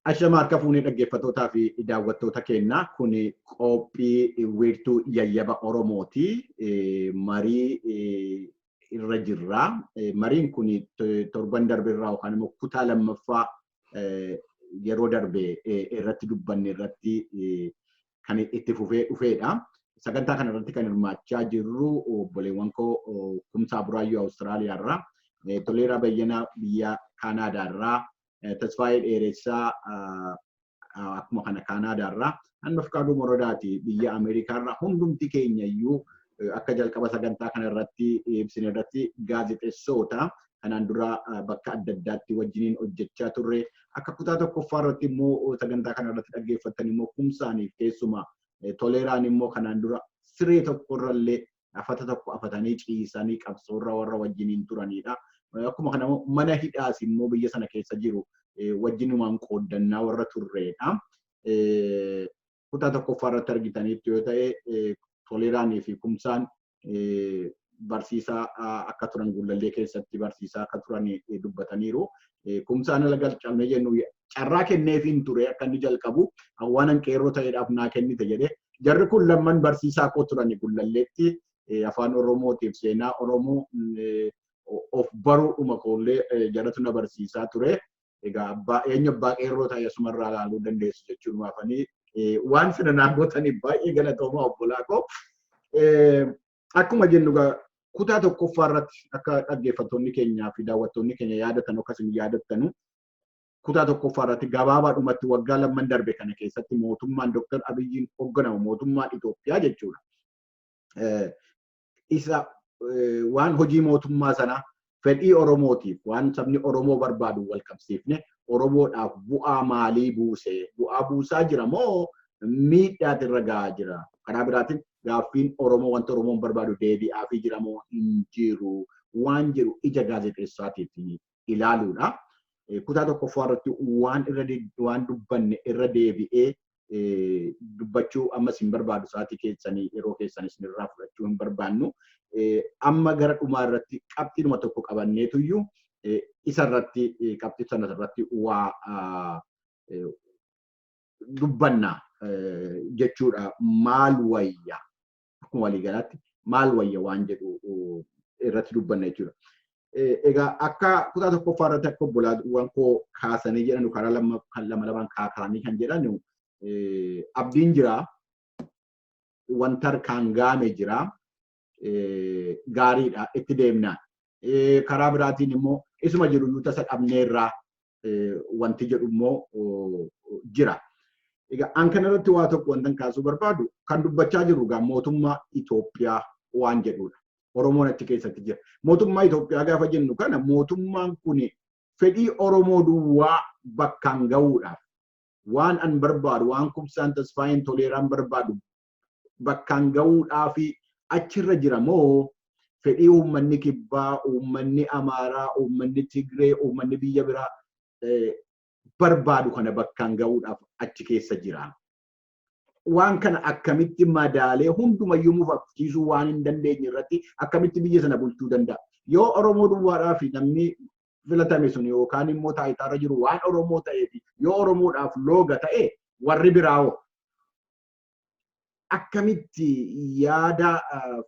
Ashama harka fuunee dhaggeeffattootaa fi daawwattoota keenyaa, kun qophii Wiirtuu Yayyaba Oromooti. Marii irra jirra. Mariin kun torban darbe irraa yookaan immoo kutaa lammaffaa yeroo darbe irratti dubbanne irratti kan itti fufee dhufeedha. Sagantaa kana irratti kan hirmaachaa jirru obboleewwan koo Kumsaa Buraayyuu Awustiraaliyaa irraa, Toleeraa Bayyanaa biyya Kaanaadaa irraa, Tasfaayee Dheeressaa akkuma kana Kaanaadaa irraa, Hanna Fqaaduu Morodaati biyya Ameerikaa irraa. Hundumti keenya iyyuu akka jalqaba sagantaa kana irratti ibsine irratti gaazexeessoota kanaan dura bakka adda addaatti wajjiniin hojjechaa turre. Akka kutaa tokkoffaa irratti immoo sagantaa kana irratti dhaggeeffattan immoo Kumsaaniif keessumaa Toleeraan immoo kanaan dura siree tokkorrallee afata tokko afatanii ciisanii qabsoorra warra wajjiniin turanidha. Akkuma kana mana hidhaas immoo biyya sana keessa jiru wajjinumaan qooddannaa warra turreedha. Kutaa tokkoffaa irratti argitaniitti yoo ta'e, Toleeraanii fi Kumsaan barsiisaa akka turan, Gullallee keessatti barsiisaa akka turan dubbataniiru. Kumsaan ala galchamee jennu carraa kenneefiin ture akka inni jalqabu, waan hanqeerroo ta'eedhaaf naa kennite jedhee. Jarri kun lamman barsiisaa koo turan Gullalleetti, afaan Oromootiif seenaa Oromoo of baruudhuma koollee jaratu na barsiisaa ture. Egaa abbaa eenyu abbaa qeerroo ta'e asumarraa ilaaluu dandeessu jechuun waafanii waan sana naa gootaniif baay'ee galatoomaa, obbolaa koo. Akkuma jennu kutaa tokkoffaa irratti, akka dhaggeeffattoonni keenyaa fi daawwattoonni keenya yaadatan, akkasuma yaadattanu, kutaa tokkoffaa irratti gabaabaadhumatti waggaa lamman darbe kana keessatti mootummaan Dr. Abiyyiin hoogganamu, mootummaan Itoophiyaa jechuudha. Isa waan hojii mootummaa sana fedhii Oromootiif, waan sabni Oromoo barbaadu wal qabsiifne, Oromoodhaaf bu'aa maalii buuse? Bu'aa buusaa jira moo miidhaati irra gahaa jira? Karaa biraatiin gaaffiin Oromoo, wanta Oromoon barbaadu deebi'aafii jira moo hin jiru? Waan jedhu ija gaazexeessaatiin ilaaluudha. Kutaa tokkoffaa irratti waan irra waan dubbanne irra deebi'ee dubbachuu ammas hin barbaadu, sa'aatii keessanii yeroo keessan isinirraa fudhachuu hin barbaannu. Amma gara dhumaa irratti qabxiinuma tokko qabanneetuyyuu isa irratti, qabxii sana irratti waa dubbanna jechuudha. Maal wayya? Akkuma waliigalaatti maal wayya waan jedhu irratti dubbanna jechuudha. Egaa akka kutaa tokkoffaa irratti akka obbolaawwan koo kaasanii jedhanu, karaa lama kan lama lamaan kaasanii kan jedhanu, abdiin jira, wanta harkaan gaame jira, gaariidha, itti deemnaan. Karaa biraatiin immoo isuma jiru iyyuu tasa dhabneerraa wanti jedhu immoo jira. Egaa an kanarratti waa tokko wantan kaasuu barbaadu, kan dubbachaa jirru egaa mootummaa Itoophiyaa waan jedhudha. Oromoon achi keessatti jira. Mootummaa Itoophiyaa gaafa jennu kana, mootummaan kun fedhii Oromoo duwwaa bakkaan gahuudhaaf, waan an barbaadu, waan Kumsaan, Tasfaayeen, Toleeraan barbaadu bakkaan gahuudhaaf achirra jira moo fedhii uummanni Kibbaa, uummanni Amaaraa, uummanni Tigree, uummanni biyya biraa barbaadu kana bakkaan gahuudhaaf achi keessa jira? Waan kana akkamitti madaalee, hundumayyuu mufachiisuu waan hin dandeenye irratti akkamitti biyya sana bulchuu danda'a? Yoo Oromoo duwwaadhaaf namni filatame sun yookaan immoo taayitaarra jiru waan Oromoo ta'eef, yoo Oromoodhaaf looga ta'e, warri biraawoo akkamitti yaada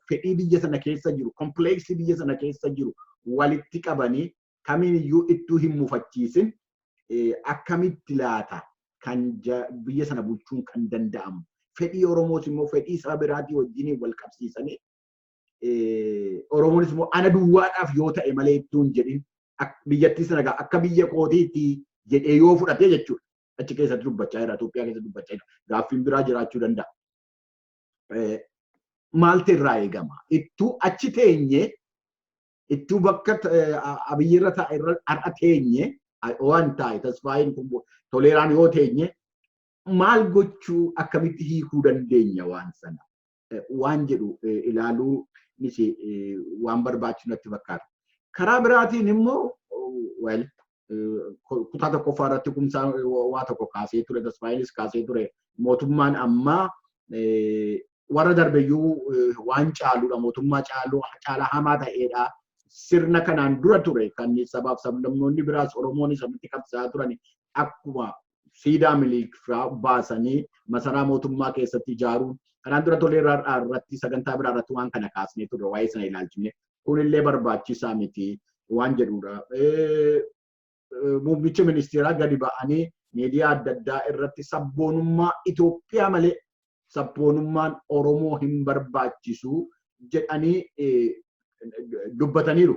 fedhii biyya sana keessa jiru, complex biyya sana keessa jiru walitti qabanii, kamiin iyyuu ittuu hin mufachiisin akkamitti laata kan biyya sana bulchuun kan danda'amu? Fedhii Oromoos immoo fedhii saba biraatii wajjiniin wal qabsiisanii, Oromoonis immoo ana duwwaadhaaf yoo ta'e malee ittuu hin jedhin, biyyattii sana akka biyya kootiitti jedhee yoo fudhatee jechuudha. Achi keessatti dubbachaa jira, Itoophiyaa keessatti dubbachaa jira. Gaaffiin biraa jiraachuu danda'a. Maaltu irraa eegama? Ittuu achi teenye, ittuu bakka Abiyyirra taa'e irra har'a teenye, waan taa'e Tasfaayin kun, Toleeraan yoo teenye, maal gochuu, akkamitti hiikuu dandeenya waan sana waan jedhu ilaaluunis waan barbaachisu natti fakkaata. Karaa biraatiin immoo, well, kutaa tokkoffaa irratti Kumsaa waa tokko kaasee ture, Tasfaayinis kaasee ture. Mootummaan ammaa warra darbeyyuu waan caaludha. Mootummaa caaluu caalaa hamaa ta'edha. Sirna kanaan dura ture kan sabaaf sablammoonni biraas Oromoonis walitti qabsiisaa turan akkuma Siidaa Minilik baasanii masaraa mootummaa keessatti ijaaruun kanaan dura tolee irratti sagantaa biraa irratti waan kana kaasnee turre, waa'ee sana ilaalchifne, kunillee barbaachisaa miti waan jedhudha. Muummichi ministeeraa gadi ba'anii miidiyaa adda addaa irratti sabboonummaa Itoophiyaa malee sabboonummaan Oromoo hin barbaachisu jedhanii dubbataniiru.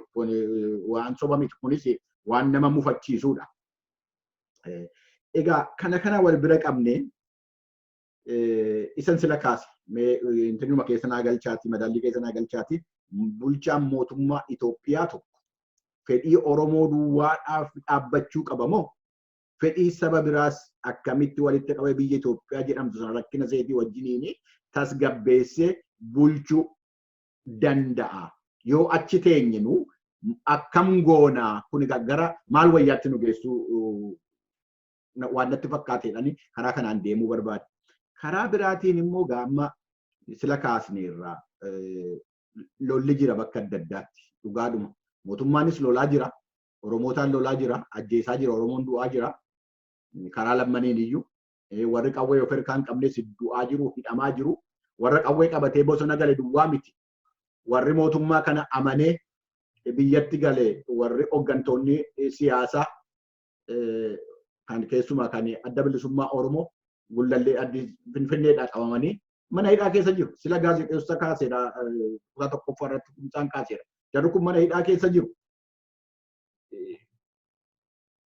Waan soba miti, kunis waan nama mufachiisudha. Egaa kana wal bira qabne isan sila kaase, mee intinuma keessa naa galchaati, madaallii keessa naa galchaati, bulchaan mootummaa Itoophiyaa tokko fedhii Oromoo duwwaadhaaf dhaabbachuu qaba moo fedhii saba biraas akkamitti walitti qabee biyya Itoophiyaa jedhamtu sana rakkina seetii wajjiniin tasgabbeessee bulchuu danda'a? Yoo achi teenyinu akkam goonaa? Kun gara maal wayyaatti nu geessuu waan natti fakkaateedhaan karaa kanaan deemuu barbaade. Karaa biraatiin immoo gaamma sila kaasneerraa lolli jira bakka adda addaatti, dhugaadhuma. Mootummaanis lolaa jira. Oromootaan lolaa jira. Ajjeesaa jira. Oromoon du'aa jira. Karaa lammaniin iyyuu. Warri qawwee of harkaa hin qabnes du'aa jiru, hidhamaa jiru. Warra qawwee qabatee bosona gale duwwaa miti. Warri mootummaa kana amanee biyyatti gale, warri hooggantoonni siyaasaa kan keessumaa kan Adda Bilisummaa Oromoo Gullallee Addis Finfinneedhaa qabamanii mana hidhaa keessa jiru. Sila gaazexeessota kaaseedha. Kutaa tokkoffaa irratti kumsaan kaaseedha. Jarri kun mana hidhaa keessa jiru.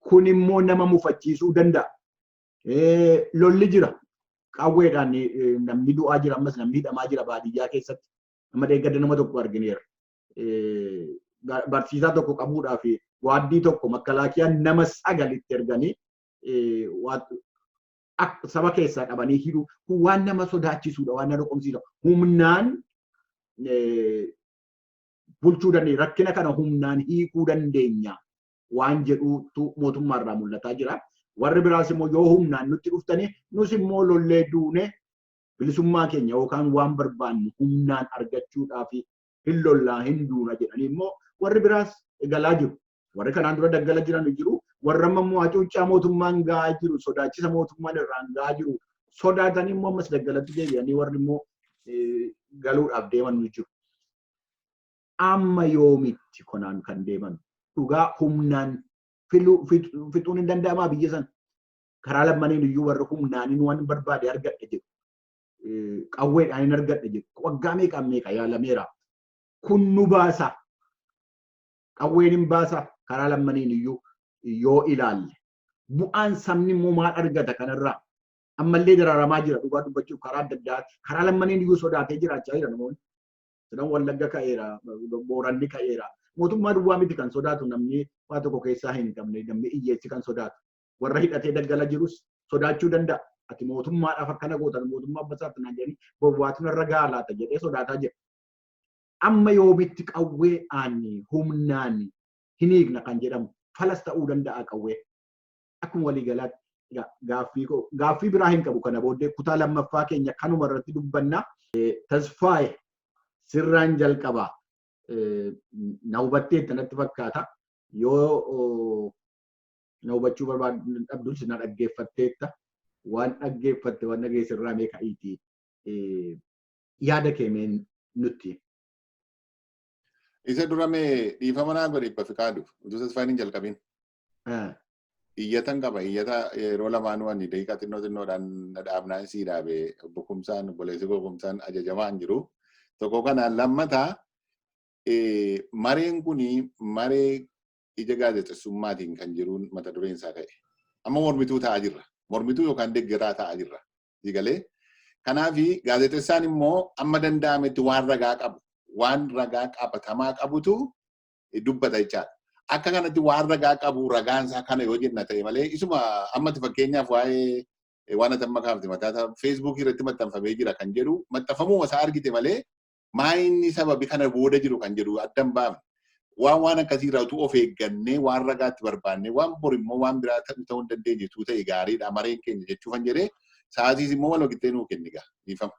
Kun immoo nama mufachiisuu danda'a. Lolli jira. Qawweedhaan namni du'aa jira, ammas namni hidhamaa jira baadiyyaa keessatti. Nama deeggarda nama tokko argineera. Barsiisaa tokko qabuudhaaf waaddii tokko makkalaakiyaan nama 9tti erganii saba keessaa qabanii hidhuu. Kun waan nama sodaachisuudha, waan nama qomsiisa. Humnaan bulchuu dandeenya, rakkina kana humnaan hiikuu dandeenya waan jedhuutu mootummaarraa mul'ataa jira. Warri biraas immoo yoo humnaan nutti dhuftanii, nus immoo lollee duune bilisummaa keenya yookaan waan barbaannu humnaan argachuudhaaf hin lollaa, hin duuna jedhanii immoo warri biraas galaa jiru. Warri kanaan dura daggala jiran jiru. Warra amma immoo hacuuccaa mootummaan gahaa jiru, sodaachisa mootummaan irraan gahaa jiru sodaatanii immoo ammas daggalatti deebi'anii warri immoo galuudhaaf deeman ni jiru. Amma yoomitti konaan kan deeman? Dhugaa humnaan fixuun hin danda'amaa biyya sana? Karaa lammaniin iyyuu warri humnaaniin waan barbaade argadhe jedhu. Qawweedhaan hin argadhe jedhu. Waggaa meeqaan meeqa yaalameera. Kun nu baasa. Qawween hin baasa karaa lammaniin iyyuu yoo ilaalle. Bu'aan sabni immoo maal argata kanarraa? Ammallee dararamaa jira, dhugaa dubbachuuf, karaa adda addaa. Karaa lammaniin iyyuu sodaatee jiraachaa jira namoonni. Sadan Wallagga ka'eera, Booranni ka'eera. Mootummaa duwwaa miti kan sodaatu, namni waa tokko keessaa hin qabne, namni hiyyeessi kan sodaatu. Warra hidhatee daggala jirus sodaachuu danda'a. Ati mootummaadhaaf akkana gootan, mootummaa basaatti naan jedhanii bowwaatu narra gahaa laata jedhee sodaataa jira. Amma yoomitti qawwee aanni humnaan hin hiikna kan jedhamu? Falas ta'uu danda'a qawwee? Akkuma waliigalaatti gaaffii gaaffii biraa hin qabu, kana booddee kutaa lammaffaa keenya kanuma irratti dubbanna. Tasfaaye, sirraan jalqabaa. Na hubatteetta natti fakkaata. Yoo na hubachuu barbaadu dhabdus na dhaggeeffatteetta. Waan dhaggeeffatte, waan dhageesse irraa mee ka'iitii yaada kee mee nutti. Isa dura mee dhiifama naa godhi, Bafiqaadu, utuu Tasfaayin hin jalqabin. Iyyatan qaba. Iyyata yeroo lamaanuu ani daqiiqaa xinnoo xinnoodhaan na dhaabnaan sii dhaabe, obbo Kumsaan, obboleessi koo Kumsaan ajajamaa hin jiru. Tokko kanaan, lammataa mareen kuni maree ija gaazexessummaatiin kan jiruun mata dureen isaa ka'e. Amma mormituu ta'aa jirra. Mormituu yookaan deeggaraa ta'aa jirra. Galee. Kanaaf gaazexessaan immoo amma danda'ametti waan ragaa qabu, waan ragaa qabatamaa qabutu dubbata jechaadha. Akka kanatti waan ragaa qabu, ragaan isaa kana yoo jenna ta'e malee, isuma ammatti fakkeenyaaf waa'ee waan ati amma kaafte mataa Feesbuukii irratti maxxanfamee jira kan jedhu, maxxanfamuu isaa argite malee maa inni sababi kana booda jiru kan jedhu adda hin baafne. Waan akkasii irraa utuu of eeggannee, waan ragaatti barbaannee, waan bor immoo waan biraa ta'uu hin dandeenye utuu ta'e gaariidha mareen keenya jechuufan jedhee, sa'aatiis immoo wal qixxee nuu kenni gaa, dhiifama.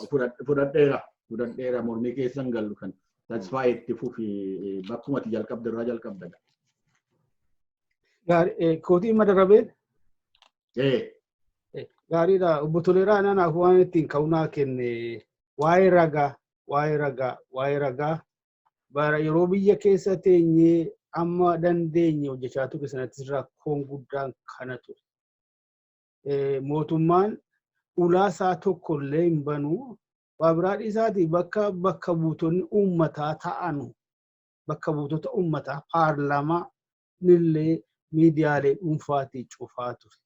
Fudhadheera, fudhadheera, mormii keessan gallu kan. Tasfaa, itti fufi, bakkuma ati jalqabde irraa jalqabda. Kootii madarabee. Gaariidha. Obbo Toleeraa, anaaf waan ittiin ka'u naa kenne. Waa'ee ragaa, waa'ee ragaa, waa'ee ragaa bara yeroo biyya keessa teenyee amma dandeenye hojjechaa ture sanattis rakkoon guddaan kana ture. Mootummaan ulaa isaa tokko illee hin banuu. Waa biraa dhiisaatii bakka buutonni uummataa ta'anu, bakka buutota uummataa paarlaamaa illee miidiyaalee dhuunfaatii cufaa ture.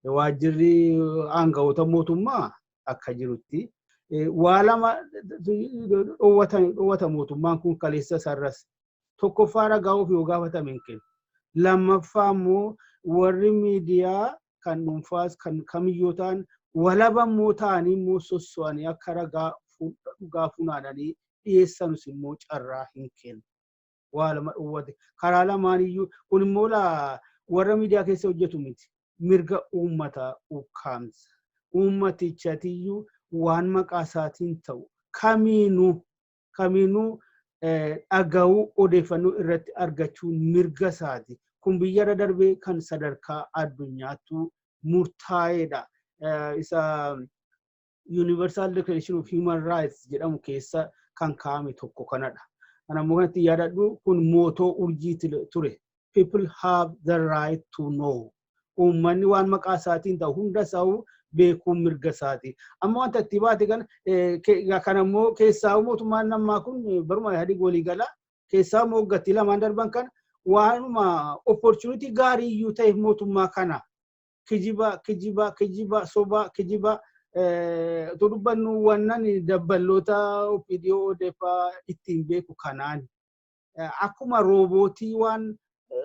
Waajjirri aangawoota mootummaa akka jirutti waa lama dhoowwata mootummaan kun kaleessa sarras. Tokkoffaa, ragaa ofii yoo gaafatame hin kennu. Lammaffaa immoo warri miidiyaa kan dhuunfaas kan kamiyyuu ta'an walaba immoo ta'anii immoo sosso'anii akka ragaa dhugaa funaananii dhiyeessanus immoo carraa hin kennu. Waa lama dhoowwate. Karaa lamaan iyyuu kun immoo warra miidiyaa keessa hojjetu miti. Mirga uummataa ukkaamsa. Uummatichatiyyuu waan maqaa isaatiin ta'u kamiinuu dhaga'uu, odeeffannoo irratti argachuun mirga isaati. Kun biyyarra darbee kan sadarkaa addunyaattuu murtaa'edha. Isa Universal Declaration of Human Rights jedhamu keessa kan kaa'ame tokko kanadha. Kan ammoo kanatti yaadadhu, kun motto urjii ture. People have the right to know. Uummanni waan maqaa isaatiin ta'u hunda isaa beekuun mirga isaati. Amma wanta itti baate kana kan ammoo keessaa mootummaan ammaa kun baruma yaadii walii gala keessaa immoo waggattii lamaan darban kana waanuma opportunity gaarii iyyuu ta'eef mootummaa kana kijiba, kijiba, kijiba, soba, kijiba otoo dubbannu wannan dabballoota OPDO, ODP ittiin beeku kanaan akkuma roobootii waan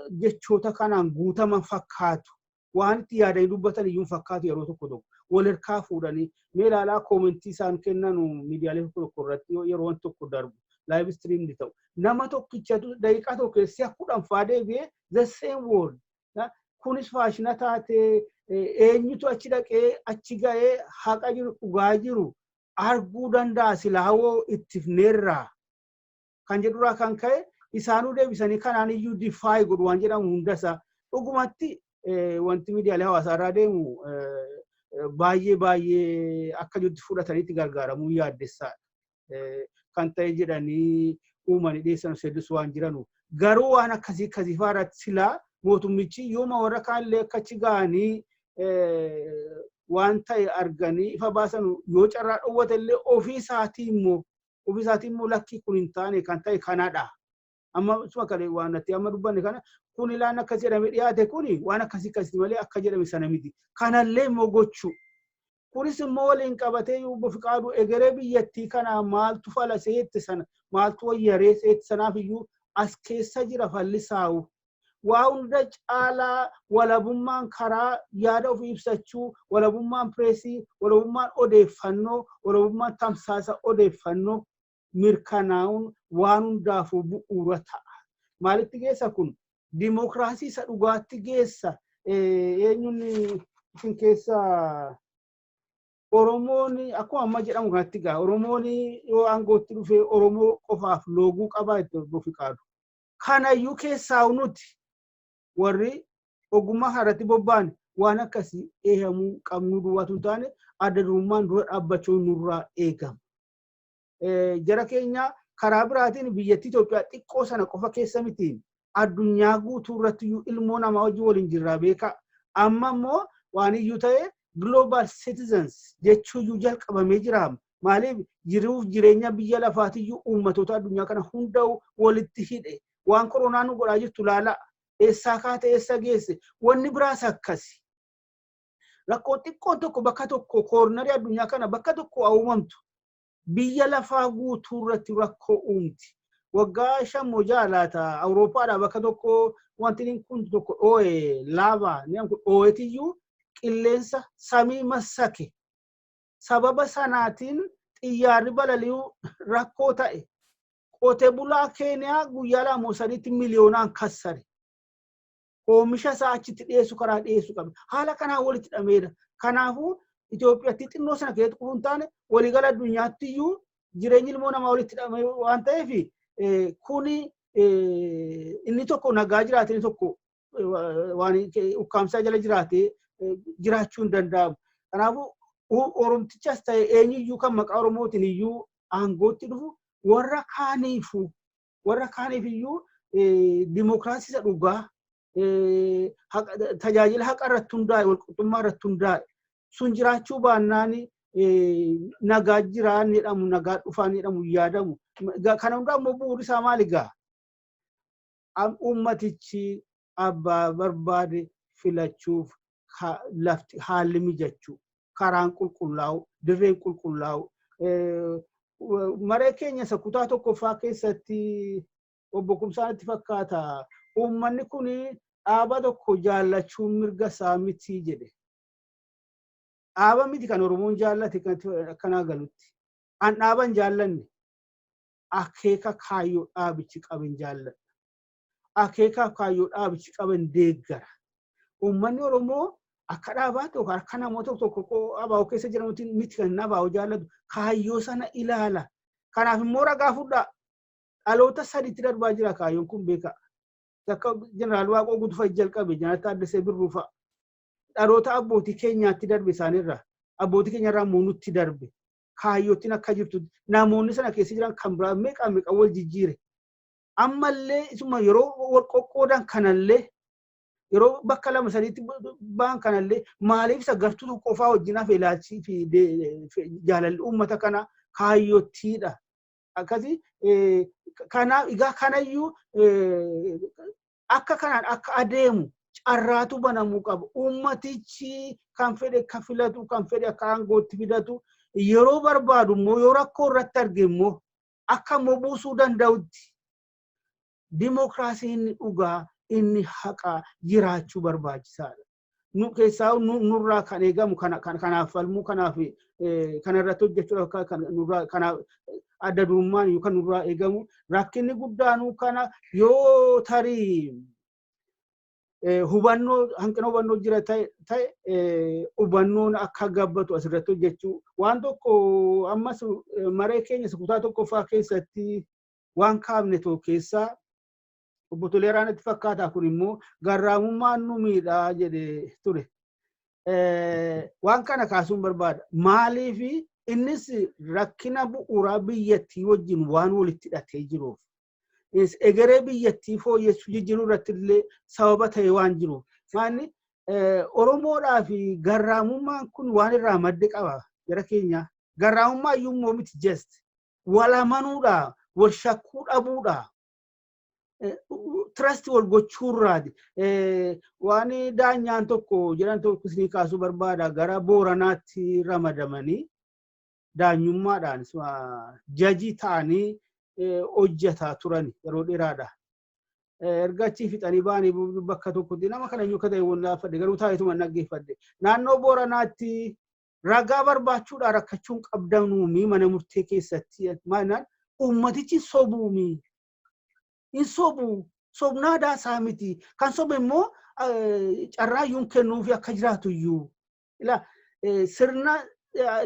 jechoota kanaan guutaman fakkaatu, waan itti yaadanii dubbatan iyyuu fakkaatu. Yeroo tokko tokko wal hirkaa fuudhanii mee ilaalaa, comment isaan kennanu miidiyaalee tokko tokko irratti yeroo wanti tokko darbu, live stream ni ta'u, nama tokkichatu daqiiqaa tokko keessa 10 faa deebi'ee the same word. Kunis fashion taatee eenyutu achi dhaqee achi ga'ee haqa jiru, dhugaa jiru arguu danda'a silaa ittifneerraa kan jedhurraa kan ka'e isaanuu deebisanii kanaan iyyuu defy godhu waan jedhamu hundasaa. Dhugumatti wanti miidiyaalee hawaasaa irraa deemu baay'ee baay'ee akka jirutti fudhataniitti gargaaramuu yaaddessaadha. Kan ta'e jedhanii uumanii dhiyeessan hedduus waan jiranu. Garuu waan akkasii akkasii fa'aa irratti silaa mootummichi yooma warra kaanillee akka achi ga'anii waan ta'e arganii ifa baasan yoo carraa dhoowwate illee, ofii isaatii immoo lakkii, kun hin taane, kan ta'e kanadha. Amma suma kale waan natti amma dubbanne kana, kun ilaan akkas jedhame dhiyaate, kuni waan akkasii akkasii malee akka jedhame sana miti. Kanallee immoo gochuu. Kunis immoo waliin qabatee obbo Fiqaaduu, egeree biyyattii kanaa maaltu fala seette sana, maaltu wayyaree seette sanaaf iyyuu as keessa jira fallisaa'u. Waa hunda caalaa walabummaan karaa yaada ofii ibsachuu, walabummaan pireesii, walabummaan odeeffannoo, walabummaan tamsaasa odeeffannoo mirkanaa'uun waan hundaafuu bu'uura ta'a. Maalitti geessa kun? Dimookiraasii isa dhugaatti geessa. Eenyuun isin keessa Oromoon akkuma amma jedhamu kanatti gaa Oromoon yoo aangootti dhufee Oromoo qofaaf looguu qabaa itti obbo Fiqaadu. Kanayyuu keessaa nuti warri ogummaa irratti bobba'an waan akkasii eeyyamuu qabnu duwwaatu hin taane, adda durummaan dura dhaabbachuu nurraa eegama. Jara keenya, karaa biraatiin biyyattii Itoophiyaa xiqqoo sana qofa keessa miti, addunyaa guutuu irratti iyyuu ilmoo namaa wajjin waliin jirraa beekaa. Amma immoo waan iyyuu ta'e global citizens jechuu iyyuu jalqabamee jira. Maaliif? Jiruuf jireenya biyya lafaatiyyuu uummatoota addunyaa kana hunda'u walitti hidhe. Waan koronaa nu godhaa jirtu laala. Eessaa kaate, eessa geesse? Wanni biraas akkasi. Rakkoon xiqqoon tokko bakka tokko, corner addunyaa kana bakka tokko uumamtu, biyya lafaa guutuu irratti rakkoo uumti. Waggaa 5 jaalaata Awurooppaadhaa bakka tokko wanti kun tokko dhoo'e, lava kun dhoo'etiyyuu qilleensa samii massake. Sababa sanaatiin xiyyaarri balali'uu rakkoo ta'e. Qote bulaa Keeniyaa guyyaa 2 sadiitti miliyoonaan kassare. Oomisha isaa achitti dhiyeessu, karaa dhiyeessu qabe. Haala kanaan walitti hidhameera. Kanaafuu Itoophiyaatti xinnoo sana keessatti qofa hin taane, waliigala addunyaatti iyyuu jireenyi ilmoo namaa walitti hidhame waan ta'eef, kuni inni tokko nagaa jiraate, inni tokko waan ukkaamsaa jala jiraate jiraachuu hin danda'amu. Kanaafuu Oromtichas ta'e eenyuyyuu kan maqaa Oromootiin iyyuu aangootti dhufu warra kaaniif iyyuu dimookiraasii isa dhugaa, tajaajila haqa irratti hundaa'e, walqixxummaa irratti hundaa'e sun jiraachuu baannaan nagaa jiraan jedhamu, nagaa dhufaan jedhamu yaadamu. Kana hundaa immoo bu'uurri isaa maali gaa? Uummatichi abbaa barbaade filachuuf lafti haalli mijachuu, karaan qulqullaa'u, dirreen qulqullaa'u. Maree keenya isa kutaa tokkoffaa keessatti obbo Kumsaan itti fakkaata. Uummanni kun dhaaba tokko jaallachuun mirga isaa miti jedhe. Dhaaba miti kan Oromoon jaallate akkanaa galutti. An dhaaba hin jaallanne, akeeka kaayyoo dhaabichi qaban jaalladha. Akeeka kaayyoo dhaabichi qaban deeggara. Uummanni Oromoo akka dhaabaatti yookaan akka namoota tokko ABO keessa jiranutti miti kan ABO jaallatu, kaayyoo sana ilaala. Kanaaf immoo ragaa fudhaa. Dhaloota sadiitti darbaa jira kaayyoon kun, beeka. Akka Jeneraal Waaqoo Guutuu fa'i jalqabe, Jeneraal Taaddasee Birruu fa'a. Dhaloota abbootii keenyaatti darbe isaanirraa. Abbootii keenyarraa immoo nutti darbe. Kaayyoottiin akka jirtu namoonni sana keessa jiran kan biraa meeqa meeqa wal jijjiire. Ammallee isuma yeroo wal qoqqoodan kanallee, yeroo bakka lama sadiitti ba'an kanallee, maaliif isa gartuu tokko qofaa wajjin hafe ilaalchii fi jaalalli uummata kana kaayyoottiidha. Akkasii kanaaf egaa kanayyuu akka kanaan akka adeemu carraatu banamuu qaba. Uummatichi kan fedhe akka filatu, kan fedhe akka aangootti fidatu, yeroo barbaadu immoo yoo rakkoo irratti arge immoo akka immoo buusuu danda'utti dimookiraasiin inni dhugaa, inni haqaa jiraachuu barbaachisaadha. Nu keessaa nurraa kan eegamu kanaaf falmuu, kanaaf kana irratti hojjechuudhaaf kan nurraa kanaaf adda durummaan yookaan nurraa eegamu rakkinni guddaanuu kana. Yoo tarii hubannoo, hanqina hubannoo jira ta'e, hubannoon akka gabbatu asirratti hojjechuu. Waan tokko ammas maree keenya kutaa tokkoffaa keessatti waan kaafne tokko keessaa obbo Toleeraan itti fakkaata, kun immoo garraamummaan nu miidhaa jedhe ture. Waan kana kaasuun barbaada. Maaliif? Innis rakkina bu'uuraa biyyattii wajjin waan walitti hidhatee jiruuf. Egeree biyyattii fooyyessuu, jijjiiruu irratti illee sababa ta'e waan jiruuf. Maanni Oromoodhaa fi garraamummaan kun waan irraa madde qaba jara keenya. Garraamummaa iyyuu immoo miti, just wal amanuudha, wal shakkuu dhabuudha. Trust wal gochuurraati. Waan daanyaan tokko jedhan tokko isinii kaasuu barbaada. Gara Booranaatti ramadamanii daanyummaadhaan jajii ta'anii hojjetaa turan yeroo dheeraadha. Erga achii fixanii ba'anii bakka tokkotti nama kana eenyu akka ta'e wallaafadhe, garuu taa'eetuma dhaggeeffadhe. Naannoo Booranaatti ragaa barbaachuudhaan rakkachuun qabdanuumi mana murtee keessatti maanaan uummatichi sobuumi. Hin sobu. Sobnaa daasaa miti. Kan sobe immoo carraa iyyuu kennuufi akka jiraatu iyyuu. Ila sirna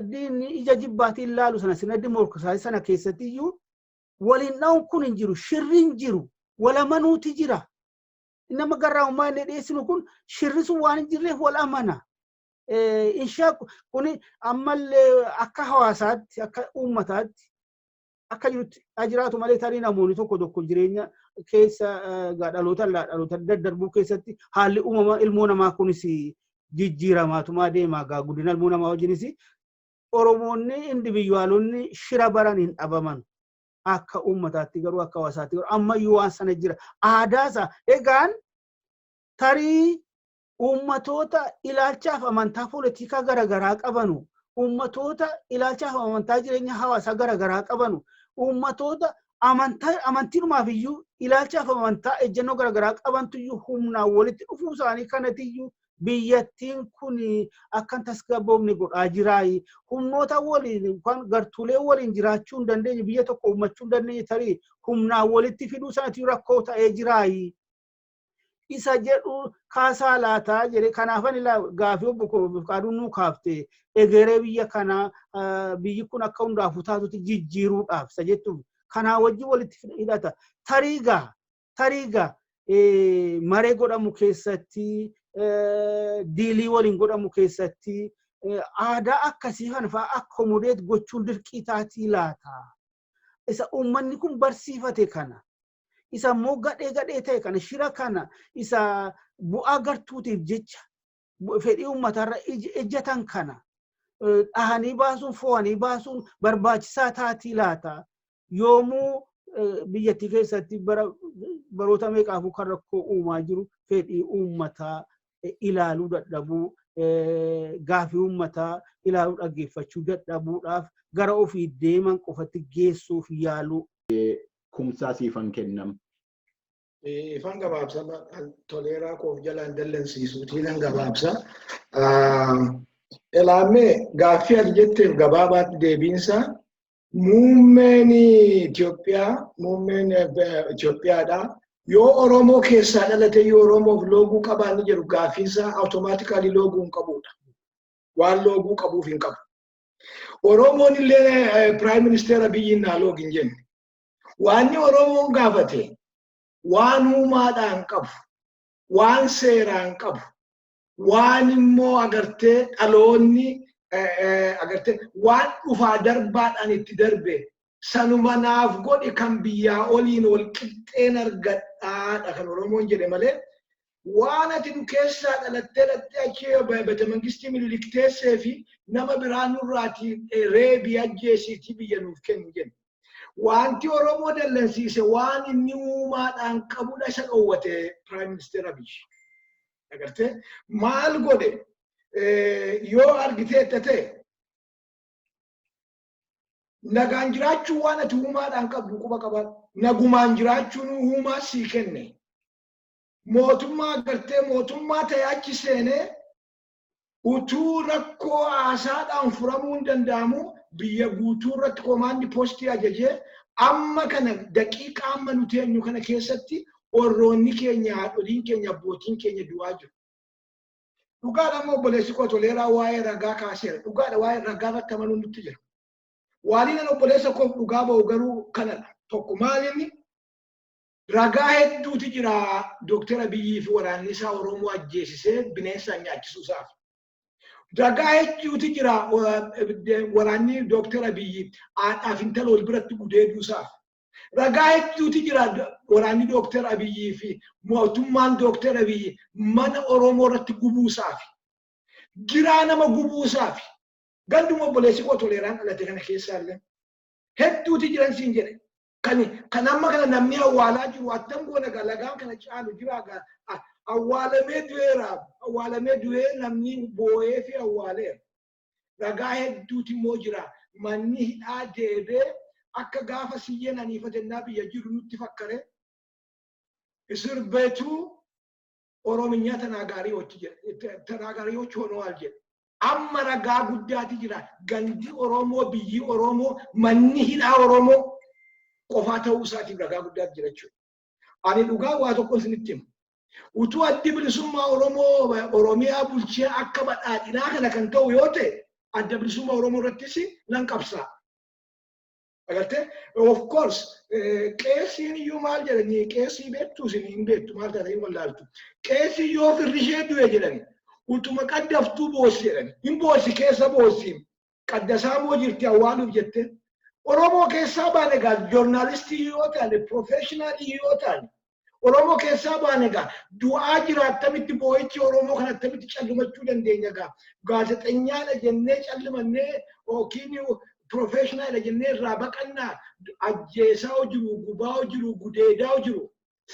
diinni ija jibbaatiin ilaalu sana, sirna dimookiraasii sana keessatti iyyuu waliin dha'uun kun hin jiru. Shirri hin jiru. Walamanuuti jira. Nama garraamummaa inni dhiyeessinu kun shirri sun waan hin jirreef wal amana. Inshaa kuni ammallee akka hawaasaatti, akka uummataatti akka jirutti jiraatu malee, tarii namoonni tokko tokko jireenya keessa dhaloota dhaloota daddarbuu keessatti haalli uumama ilmoo namaa kunis jijjiiramaatumaa deema gaa guddina ilmoo namaa wajjinis Oromoonni individualonni shira baran hin dhabaman. Akka uummataatti garuu, akka hawaasaatti garuu ammayyuu waan sana jira. Aadaasa egaan tarii uummatoota ilaalchaaf amantaa poolitikaa garaagaraa qabanu, uummatoota ilaalchaaf amantaa jireenya hawaasaa garaagaraa qabanu, uummatoota amantaa amantiidhumaaf iyyuu ilaalchaaf amantaa ejjennoo garaagaraa qabantu iyyuu humnaan walitti dhufuu isaanii kanatiyyuu biyyattiin kun akka hin tasgabboofne godhaa jiraayi. Humnoota waliin yookaan gartuulee waliin jiraachuu hin dandeenye, biyya tokko uummachuu hin dandeenye, tarii humnaan walitti fiduu sanatti rakkoo ta'ee jiraayi. Isa jedhu kaasaa laataa jedhe. Kanaafan gaafii obbo Qaaduun nuu kaafte, egeree biyya kanaa, biyyi kun akka hundaafuu taatutti jijjiiruudhaaf isa jettuuf kanaa wajjin walitti hidhata. Tariigaa maree godhamu keessatti Deal waliin godhamu keessatti aadaa akkasii kana fa'aa accommodate gochuun dirqii taatii laata? Isa uummanni kun barsiifate kana, isa immoo gadhee gadhee ta'e kana, shira kana, isa bu'aa gartuutiif jecha fedhii uummatarra ejjatan kana dhahanii baasuun, fo'anii baasuun barbaachisaa taatii laata? Yoomuu biyyattii keessatti baroota meeqaafuu kan rakkoo uumaa jiru fedhii uummataa ilaaluu dadhabuu, gaafii uummataa ilaaluu dhaggeeffachuu dadhabuudhaaf gara ofii deeman qofatti geessuuf yaaluu. Kumsaa siifan kennam. Ifan gabaabsa, Toleeraa koof jalaan dallansiisuutiin gabaabsa. Ilaammee gaaffii ati jetteef gabaabaatti deebiinsa muummeen Itoophiyaa, muummeen Itoophiyaadha. Yoo Oromoo keessaa dhalate yoo Oromoof looguu qabaanni jedhu gaaffiinsaa automatically looguu hin qabudha. Waan looguu qabuuf hin qabu. Oromoon illee Prime Minister Abiyyiin naa loogi hin jenne. Waanni Oromoon gaafate waan uumaadhaan qabu, waan seeraan qabu, waan immoo agartee dhaloonni agartee waan dhufaa darbaadhaan itti darbe sanuma naaf godhi, kan biyyaa oliin wal qixxeen argadhaadha kan Oromoon jedhe malee, waan ati nu keessaa dhalattee dhalattee achi beete mangistii Minilik teessee fi nama biraa nurraati reebii ajjeesiitii biyya nuuf kennu jenna. Wanti Oromoo dallansiise waan inni uumaadhaan qabudha isa dhoowwate Prime Minister Abiy. Agartee maal godhe yoo argiteetta ta'e, nagaan jiraachuu waan ati uumaadhaan qabdu quba qabaadhu. Nagumaan jiraachuun uumaa sii kenne. Mootummaa agartee mootummaa ta'e achi seenee utuu rakkoo haasaadhaan furamuu hin danda'amu biyya guutuu irratti command post ajajee, amma kana daqiiqaa amma nuti eenyu kana keessatti warroonni keenya, haadholiin keenya, abbootiin keenya du'aa jiru. Dhugaadha, amma obboleessi koo Toleeraa waa'ee ragaa kaaseera. Dhugaadha, waa'ee ragaa irratti amanuun nutti jira. Waaliin an obboleessa koof dhugaa ba'u garuu kanadha. Tokko maal, inni ragaa hedduutu jira Dooktar Abiyyii fi waraanni isaa Oromoo ajjeesisee bineensaan nyaachisuusaaf. Ragaa hedduutu jira waraanni Dooktar Abiyyi haadhaaf intala wal biratti gudeeduusaaf. Ragaa hedduutu jira waraanni Dooktar Abiyyii fi mootummaan Dooktar Abiyyi mana Oromoo irratti gubuusaaf. Giraa nama gubuusaaf. Ganduma obboleessi koo Toleeraan dhalate kana keessaallee. Hedduutu jiran siin jedhe. Kan amma kana namni awwaalaa jiru attam goona lagaan kana caalu jira awwaalamee du'eera, awwaalamee du'ee namni boo'ee fi awwaaleera. Ragaa hedduutu immoo jira. Manni hidhaa deebee akka gaafa siyyeen aniifatennaa biyya jiru nutti fakkare. እስር ቤቱ ኦሮምኛ ተናጋሪዎች ተናጋሪዎች ሆነዋል jedhe. Amma ragaa guddaati jira. Gandi Oromoo, biyyi Oromoo, manni hidhaa Oromoo qofaa ta'uu isaatiif ragaa guddaatu jira jechuudha. Ani dhugaa waa tokko isinitti hima. Utuu Addi Bilisummaa Oromoo Oromiyaa bulchee akka badhaadhinaa kana kan ta'u yoo ta'e, Adda Bilisummaa Oromoo irrattis nan qabsaa. Agartee, of course, qeessiin iyyuu maal jedhanii, qeessii beektu, isin hin beektu, maal taate hin wallaaltu. Qeessii yoo firri ishee du'e jedhani utuma qaddaftuu boossi jedhani. Hin boossi, keessa boossi. Qaddasaa moo jirti awwaaluuf jette. Oromoo keessaa baane egaa, journalist yoo taane, professional yoo taane, Oromoo keessaa baane egaa, du'aa jira, attamitti boo'ichi Oromoo kana attamitti callumachuu dandeenya egaa? Gaazexeenyaadha jennee callimannee yookiin professional jennee irraa baqannaa? Ajjeesaa jiru, gubaa jiru, gudeedaa jiru,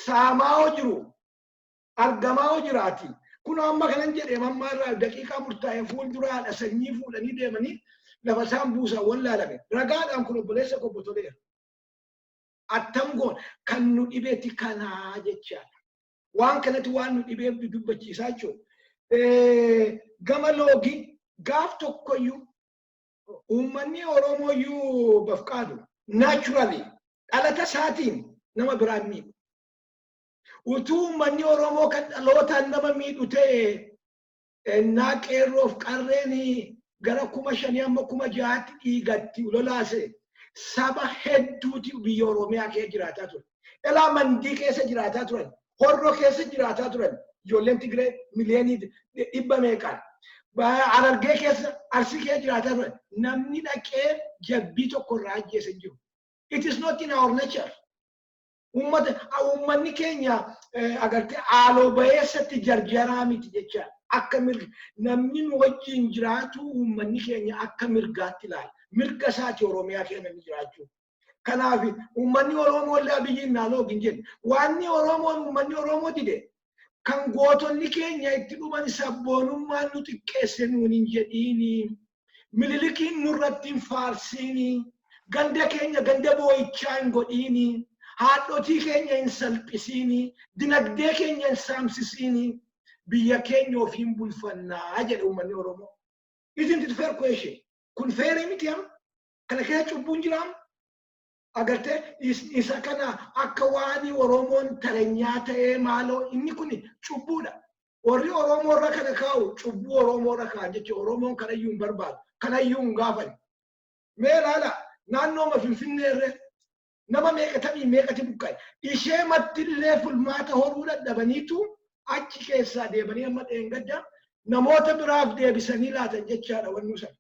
saamaa jiru, argamaa jiraati. Kun amma kanan jedhee ammaa irraa daqiiqaa murtaa'e fuulduraadha sanyii fuudhanii deemanii lafa isaan buusan wallaalame. Ragaadhaan kun obboleessa kobbo Toleera. Attam goon kan nu dhibeetti kanaa jechaadha. Waan kanatti waan nu dhibeef dubbachiisaa jechuudha. Gama loogii gaaf tokkoyyuu uummanni Oromoo iyyuu bafqaadu naturally dhalata isaatiin nama biraan miidhu. Utuu uummanni Oromoo kan dhalootaan nama miidhu ta'e, ennaa qeerroof qarreen gara 5,000 amma 6,000tti dhiigatti lolaase, saba hedduuti biyya Oromiyaa keessa jiraataa ture. Elaa Mandii keessa jiraataa turan. Horroo keessa jiraataa turan. Ijoolleen Tigree miliyoonii dhibba meeqaan. Harargee keessa, Arsii keessa jiraataa turan. Namni dhaqee jabbii tokko irraa ajjeese hin jiru. It is not in our nature. Uummata, uummanni keenya agartee haaloo bayeessatti jarjaraa miti jechaadha. Akka mirga namni nu wajjin jiraatu, uummanni keenya akka mirgaatti ilaala. Mirga isaati Oromiyaa keessa namni jiraachuu. Kanaaf uummanni Oromoo illee Abiyyiin naaloo hin jenne. Waanni Oromoon uummanni Oromoo dide, kan gootonni keenya itti dhuman, sabboonummaan nu xiqqeesse nuun hin jedhiini. Minilikiin nurratti hin faarsiini. Ganda keenya ganda boo'ichaa hin godhiini. Haadhotii keenya hin salphisiini. Dinagdee keenya hin saamsisiini. Biyya keenya ofiin bulfannaa jedhe uummanni Oromoo. Isn't it fair question? Kun fair miti amma? Kana keessa cubbuun jiraam? Agartee, isa kana akka waan Oromoon taranyaa ta'ee maaloo, inni kun cubbuudha. Warri Oromoo irra kana kaa'u cubbuu Oromoo irra kaa'an jechuudha. Oromoon kanayyuu hin barbaadu. Kanayyuu hin gaafan. Mee ilaala, naannooma Finfinnee irra nama meeqatamii meeqati buqqa'e. Ishee mattillee fulmaata horuu dadhabaniitu achi keessaa deemanii amma dheengadda namoota biraaf deebisanii laatan jechaadha wannu sana.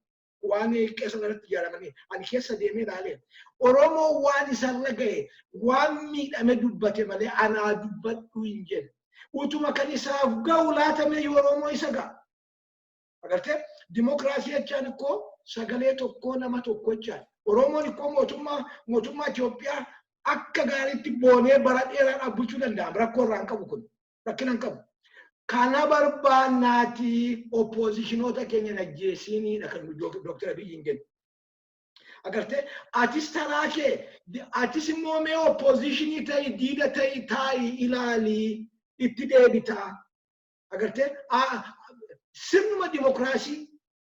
Waan keessa irratti ijaaramanii ani keessa deemee ilaalee, Oromoo waan isarra ga'e, waan miidhame dubbate malee anaa dubbadhu hin jedhe. Utuma kan isaaf ga'u laatame Oromoo isa ga'a. Agartee, dimokiraasii jechaan ikkoo sagalee tokkoo nama tokko jechaan. Oromoon ikkoo mootummaa Itoophiyaa akka gaariitti boonee bara dheeraadhaaf bulchuu danda'a. Rakkoo irraa hin qabu kun. Rakkina hin qabu. Kana barbaannaati oppositionoota keenya ajjeesiiniidha kan Dooktar Abiyyiin jennu. Agartee, atis taraa kee, atis immoo mee oppositionii ta'i, diida ta'i, taa'i, ilaali, itti deebitaa. Agartee, sirnuma dimokiraasii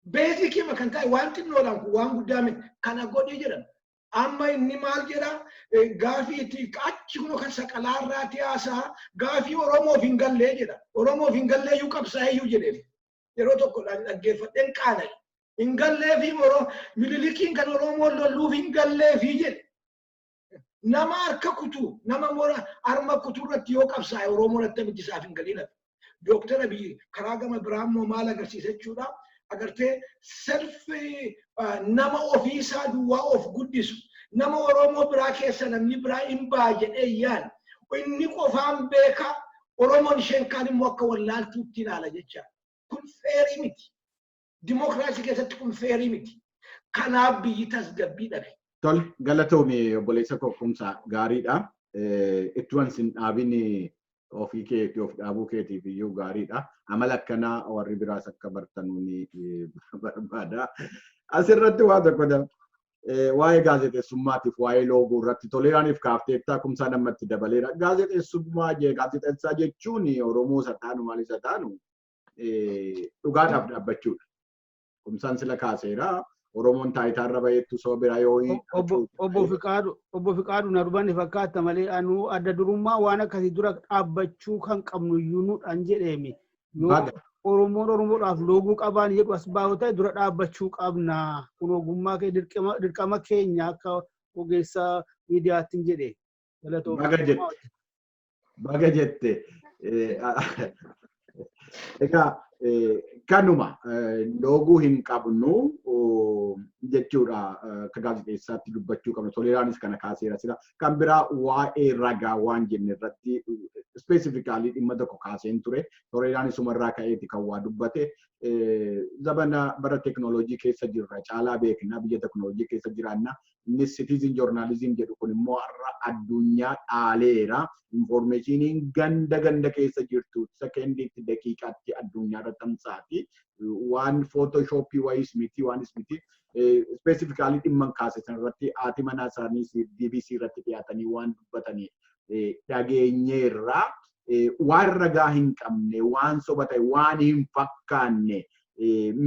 basicii kan ta'e, waan xinnoodhaan kun waan guddaa miti, kana godhii jedhan. Amma inni maal jedha? Gaafii itti achi kunoo kan saqalaarraati haasaa, gaafii Oromoof hin gallee jedha. Oromoof hin gallee iyyuu qabsaa'ee iyyuu jedheef. Yeroo tokko dhaggeeffadheen qaana'e. Hin gallee fi Minilikiin kan Oromoon lolluuf hin gallee fi jedhe. Nama harka kutuu, nama mora harma kutuu irratti yoo qabsaa'e, Oromoo irratti miti isaaf hin galiin hafe. Dooktar Abiyyi karaa gama biraa immoo maal agarsiisa jechuudha? Agartee, self nama ofiisaa duwwaa of guddisu, nama Oromoo biraa keessa namni biraa hin ba'a jedhee yaala. Inni qofaan beeka, Oromoon isheen kaan immoo akka wallaaltuutti ilaala jecha. Kun fairii miti. Dimokiraasii keessatti kun fairii miti. Kanaaf biyyi tasgabbii dhabe. Tole, galatoomi obboleessa koo Kumsaa, gaariidha. Ittuwan sin dhaabin, ofii keetii of dhaabuu keetiif iyyuu gaariidha. Amala akkanaa warri biraas akka bartanuu ni barbaada. Asirratti waa tokko waa'ee gaazexeessummaatiif waa'ee loogoo irratti Toleeraaniif kaafteettaa, Kumsaa namatti dabaleera. Gaazexeessummaa, gaazexeessaa jechuun Oromoo isa taanu maal isa taanu dhugaadhaaf dhaabbachuudha. Kumsaan sila kaaseera. Oromoon taayitaarra baheettu saba biraa yoo Obbo Fiqaadu, na dhubanne fakkaata malee anuu adda durummaa waan akkasii dura dhaabbachuu kan qabnu iyyuu nudhaan jedheemi. Yoo Oromoon Oromoodhaaf looguu qabaan jedhu as baa'u ta'e, dura dhaabbachuu qabna. Kun ogummaa kee, dirqama keenya akka ogeessa miidiyaatti jedhe. Baga jette. Baga jette. Egaa kanuma, looguu hin qabnu jechuudha, akka gaazexeessaatti dubbachuu qabna. Toleeraanis kana kaaseera sila. Kan biraa waa'ee ragaa waan jenne irratti specifically dhimma tokko kaaseen ture. Toleeraanis sumarraa ka'eeti kan waa dubbate. Zabana bara teknooloojii keessa jirra, caalaa beekna, biyya teknooloojii keessa jiraanna. Innis citizen journalism jedhu kun immoo har'a addunyaa dhaaleera. Informationiin ganda ganda keessa jirtu sekendiitti, daqiiqaatti addunyaa irra tamsaati. Waan photoshopii wayiis miti, waanis miti. Specifically dhimma kaase sanarratti haati manaa isaanii BBC irratti dhiyaatanii waan dubbatanii dhageenyeerra. Waan ragaa hin qabne, waan soba ta'e, waan hin fakkaanne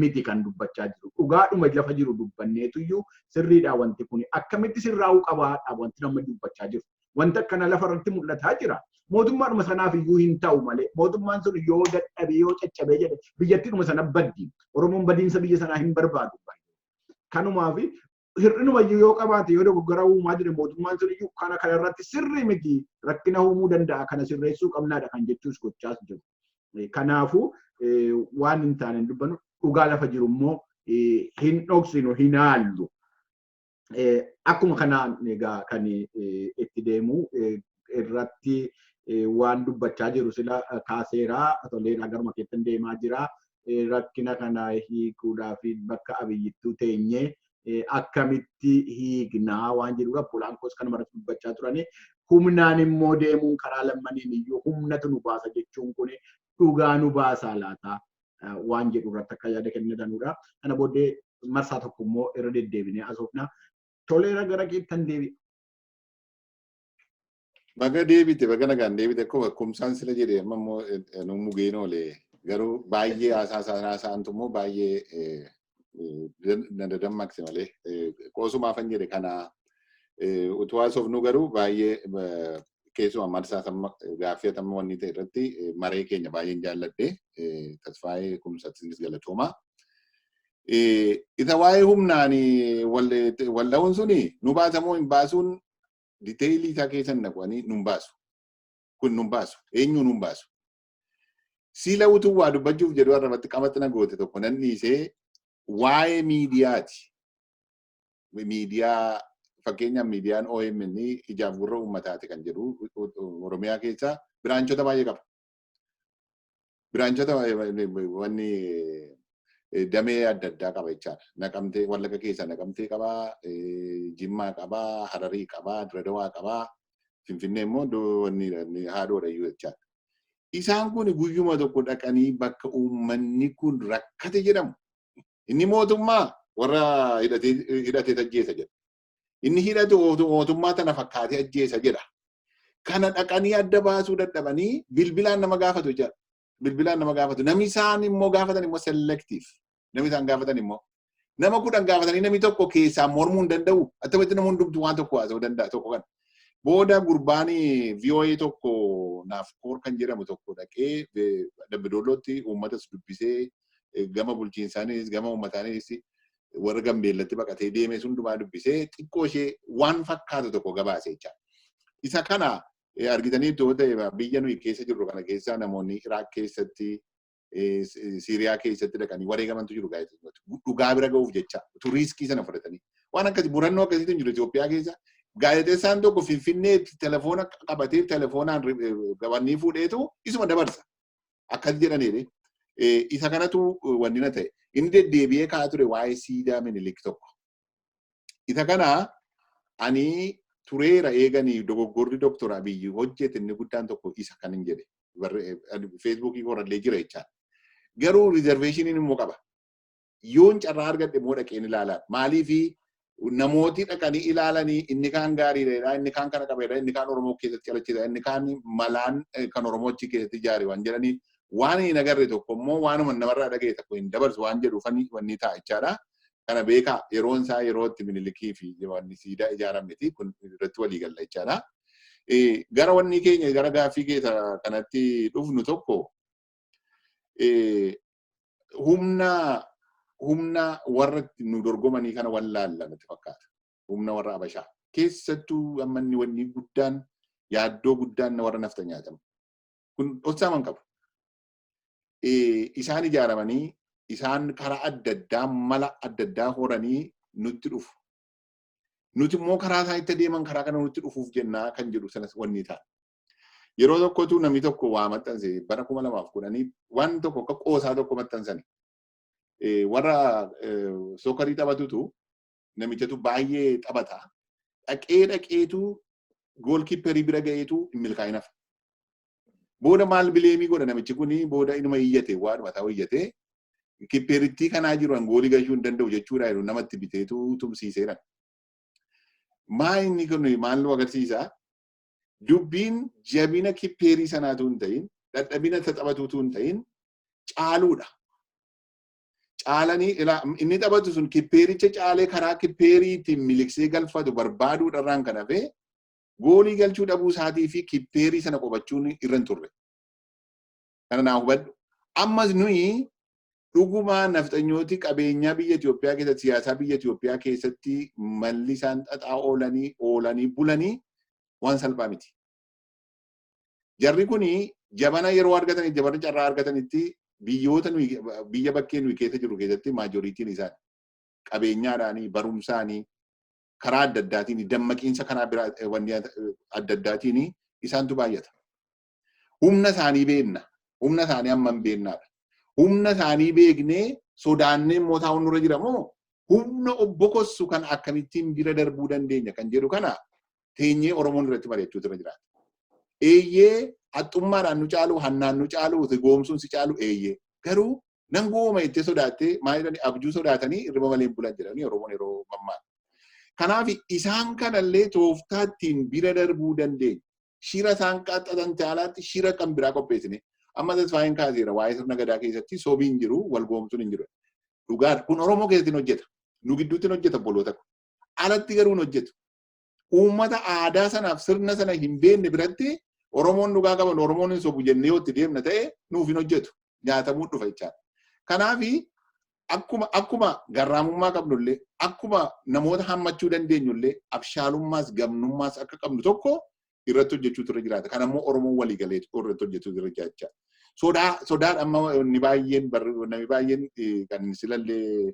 miti kan dubbachaa jiru. Dhugaadhuma lafa jiru dubbanneetuyyuu sirriidha wanti kun. Akkamitti sirraa'uu qabaadha wanti namni dubbachaa jiru. Wanta akkana lafa irratti mul'ataa jira. Mootummaadhuma sanaaf iyyuu hin ta'u malee, mootummaan sun yoo dadhabee, yoo caccabee jedhe, biyyattiidhuma sana baddi. Oromoon badiinsa biyya sanaa hin barbaadu. Kanumaaf hir'inuma iyyuu yoo qabaate, yoo dogoggora uumaa jire, mootummaan sun iyyuu kana irratti sirrii miti, rakkina uumuu danda'a, kana sirreessuu qabnaadha kan jechuus gochaas jiru. Kanaafuu waan hin taane hin dubbannu, dhugaa lafa jiru immoo hin dhoksinu, hin haallu. Akkuma kanaan egaa kan itti deemu irratti waan dubbachaa jiru sila kaaseeraa, Toleeraa garuma keessan deemaa jira. Rakkina kana hiikuudhaaf bakka Abiyyittuu teenyee akkamitti hiiknaa waan jedhudha. Obbolaan koos kanuma irratti dubbachaa turani. Humnaan immoo deemuun karaa lammaniin iyyuu humnatu nu baasa jechuun kun dhugaa nu baasaa laata waan jedhu irratti akka yaada kennitanudha. Kana booddee marsaa tokko immoo irra deddeebinee asoofna. Toleera, gara keettan deebi'a. Baga deebite, baga nagaan deebite. Akkuma kumsaan sila jedhe, amma immoo nu mugeen oole, garuu baay'ee haasaa haasa'antu immoo baay'ee na dadammaqse malee qoosumaafan jedhe. Kana utuu haasofnu garuu baay'ee keessumaa marsaa gaaffii amma wanni ta'e irratti maree keenya baay'een jaalladhe. Tasfaayee Kumsattis galatooma. Isa waa'ee humnaan wal dha'uun suni nu baasamoo hin baasuun detail isaa keessa naqanii nun baasu. Kun nun baasu. Eenyu nun baasu? Sila utuu waa dubbachuuf jedhu irratti qabatti na goote tokko nan dhiisee, waa'ee miidiyaati. Miidiyaa, fakkeenyaaf, miidiyaan OMN ijaaf gurra uummataati kan jedhu Oromiyaa keessa branchota baay'ee qaba. Branchota wanni damee adda addaa qaba jechaadha. Naqamtee, Wallagga keessa Naqamtee qabaa, Jimmaa qabaa, Hararii qabaa, Diredawaa qabaa, Finfinnee immoo wanni haadhoodha iyyuu jechaadha. Isaan kun guyyuma tokko dhaqanii bakka uummanni kun rakkate jedhamu. Inni mootummaa warra hidhatee ajjeesa jedha. Inni hidhatu mootummaa tana fakkaatee ajjeesa jedha. Kana dhaqanii adda baasuu dadhabanii bilbilaan nama gaafatu jechaadha. Bilbilaan nama gaafatu. Namni isaan immoo gaafatan immoo selective. Namni isaan gaafatan immoo nama 10 gaafatanii namni tokko keessaa mormuu hin danda'u. Attamitti nama hundumtu waan tokko haasa'uu danda'a tokko kana. Booda gurbaan VOA tokko naaf koor kan jedhamu tokko dhaqee Dambidollootti uummatas dubbisee, gama bulchiinsaanis gama uummataanis warra Gambeellatti baqatee deemee hundumaa dubbisee xiqqoo ishee waan fakkaatu tokko gabaase jechaadha. Isa kana argitanii yoo ta'e, biyya nuyi keessa jirru kana keessa namoonni Iraaq keessatti, Siiriyaa keessatti dhaqanii wareegamantu jiru gaazexeessitoota. Dhugaa bira ga'uuf jecha utuu risk sana fudhatanii. Waan akkasii murannoo akkasiitu jiru Itoophiyaa keessa. Gaazexeessaan tokko Finfinnee telefoona qabatee telefoonaan gabannii fuudheetu isuma dabarsa. Akkas jedhaniidha. Isa kanatu wanni na ta'e. Inni deddeebi'ee ka'aa ture waa'ee siidaa Minilik tokko. Isa kana ani tureera eeganii dogoggorri Dooktor Abiyyi hojjete inni guddaan tokko isa kan hin jedhe. Feesbuukii korallee jira jechaadha. Garuu reservationiin immoo qaba. Yoon carraa argadhe immoo dhaqeen ilaalaa. Maaliifi namooti dhaqanii ilaalanii inni kaan gaariidha, inni kaan kana qabeedha, inni kaan Oromoo keessatti calaqqisa, inni kaan malaan kan Oromoo achi keessatti ijaare waan jedhanii, waan hin agarre tokko immoo waanuma namarraa dhaga'e tokko hin dabarsu waan jedhuufani wanni ta'a jechaadha. Kana beekaa, yeroon isaa yeroo itti Minilikii fi wanni siidaa ijaarameti kun irratti walii galla jechaadha. Gara wanni keenya, gara gaaffii keessa kanatti dhufnu tokko, humna warra nu dorgomanii kana wallaalla natti fakkaata. Humna warra Abashaa. Keessattuu amma inni wanni guddaan, yaaddoo guddaan warra naftanyaatamu. Kun dhoksaaman qabu. Isaan ijaaramanii, isaan karaa adda addaa mala adda addaa horanii nutti dhufu. Nuti immoo karaa isaan itti deeman karaa kana nutti dhufuuf jennaa kan jedhu sanas wanni ta'a. Yeroo tokkotu namni tokko waa maxxanse, bara 2010 waan tokko akka qoosaa tokko maxxansani. Warra soccer taphatutu, namichatu baay'ee taphata. Dhaqee dhaqeetu goalkeeper bira ga'eetu hin milkaa'in hafa. Booda maal blame godha namichi kuni? Booda inuma iyyate, waanuma ta'u iyyate, keeperittii kanaa jiru goolii galchuu hin danda'u jechuudha jedhu, namatti biteetu tumsiiseera. Maa inni kun maal nu agarsiisa? Dubbiin jabina keeper sanaatu hin ta'in, dadhabina taphatuutu hin ta'in, caaluudha. Caalanii inni taphatu sun keepericha caalee karaa keeperiitiin miliqsee galfatu barbaaduudharraan kan hafe goolii galchuu dhabuu isaatii fi keeper sana qobachuun irra hin turre. Kana naa hubadhu. Ammas nuyi dhuguma nafxanyooti qabeenyaa biyya Itoophiyaa keessatti, siyaasaa biyya Itoophiyaa keessatti malli isaan xaxaa oolanii oolanii bulanii waan salphaa miti. Jarri kuni Jabana yeroo argatanii, jabana carraa argatanitti, biyyoota nuyi biyya bakkee nuyi keessa jiru keessatti majorityn isaan qabeenyaadhaanii, barumsaanii, karaa adda addaatiin, dammaqiinsa karaa biraa wanni adda addaatiin isaantu baay'ata. Humna isaanii beekna. Humna isaanii hammam beeknaadha. Humna isaanii beeknee sodaannee immoo taa'uun nurra jira moo, humna obbokossu kan akkamittiin bira darbuu dandeenya kan jedhu kana teenyee Oromoon irratti mari'achuutu irra jiraata. Eeyyee, haxxummaadhaan nu caalu, hannaan nu caalu, goomsuun si caalu, eeyyee. Garuu nan gooma jettee sodaattee, maal jedhanii, abjuu sodaatanii hirriba malee hin bulan jedhanii Oromoon yeroo mammaatu. Kanaaf isaan kanallee tooftaa ittiin bira darbuu dandeenya. Shira isaan qaxxatan caalaatti shira kan biraa qopheessine. Amma Tasfaayin kaaseera, waa'ee sirna gadaa keessatti sobiin jiru, wal goomsuun hin jiru. Dhugaadha. Kun Oromoo keessatti hin hojjeta. Nu gidduutti hin hojjeta, obboloota ko. Alatti garuu hin hojjetu. Uummata aadaa sanaaf sirna sana hin beekne biratti Oromoon dhugaa qaban, Oromoon hin sobu jennee yoo itti deemna ta'e, nuuf hin hojjetu. Nyaatamuu dhufa jechaadha. Kanaafi akkuma garraamummaa qabnullee, akkuma namoota hammachuu dandeenyullee, abshaalummaas gamnummaas akka qabnu tokko irratti hojjechuutu irra jiraata. Kan ammoo Oromoon walii galee irratti hojjechuutu irra jiraata. Sodaan amma inni baay'een, namni baay'een kan silallee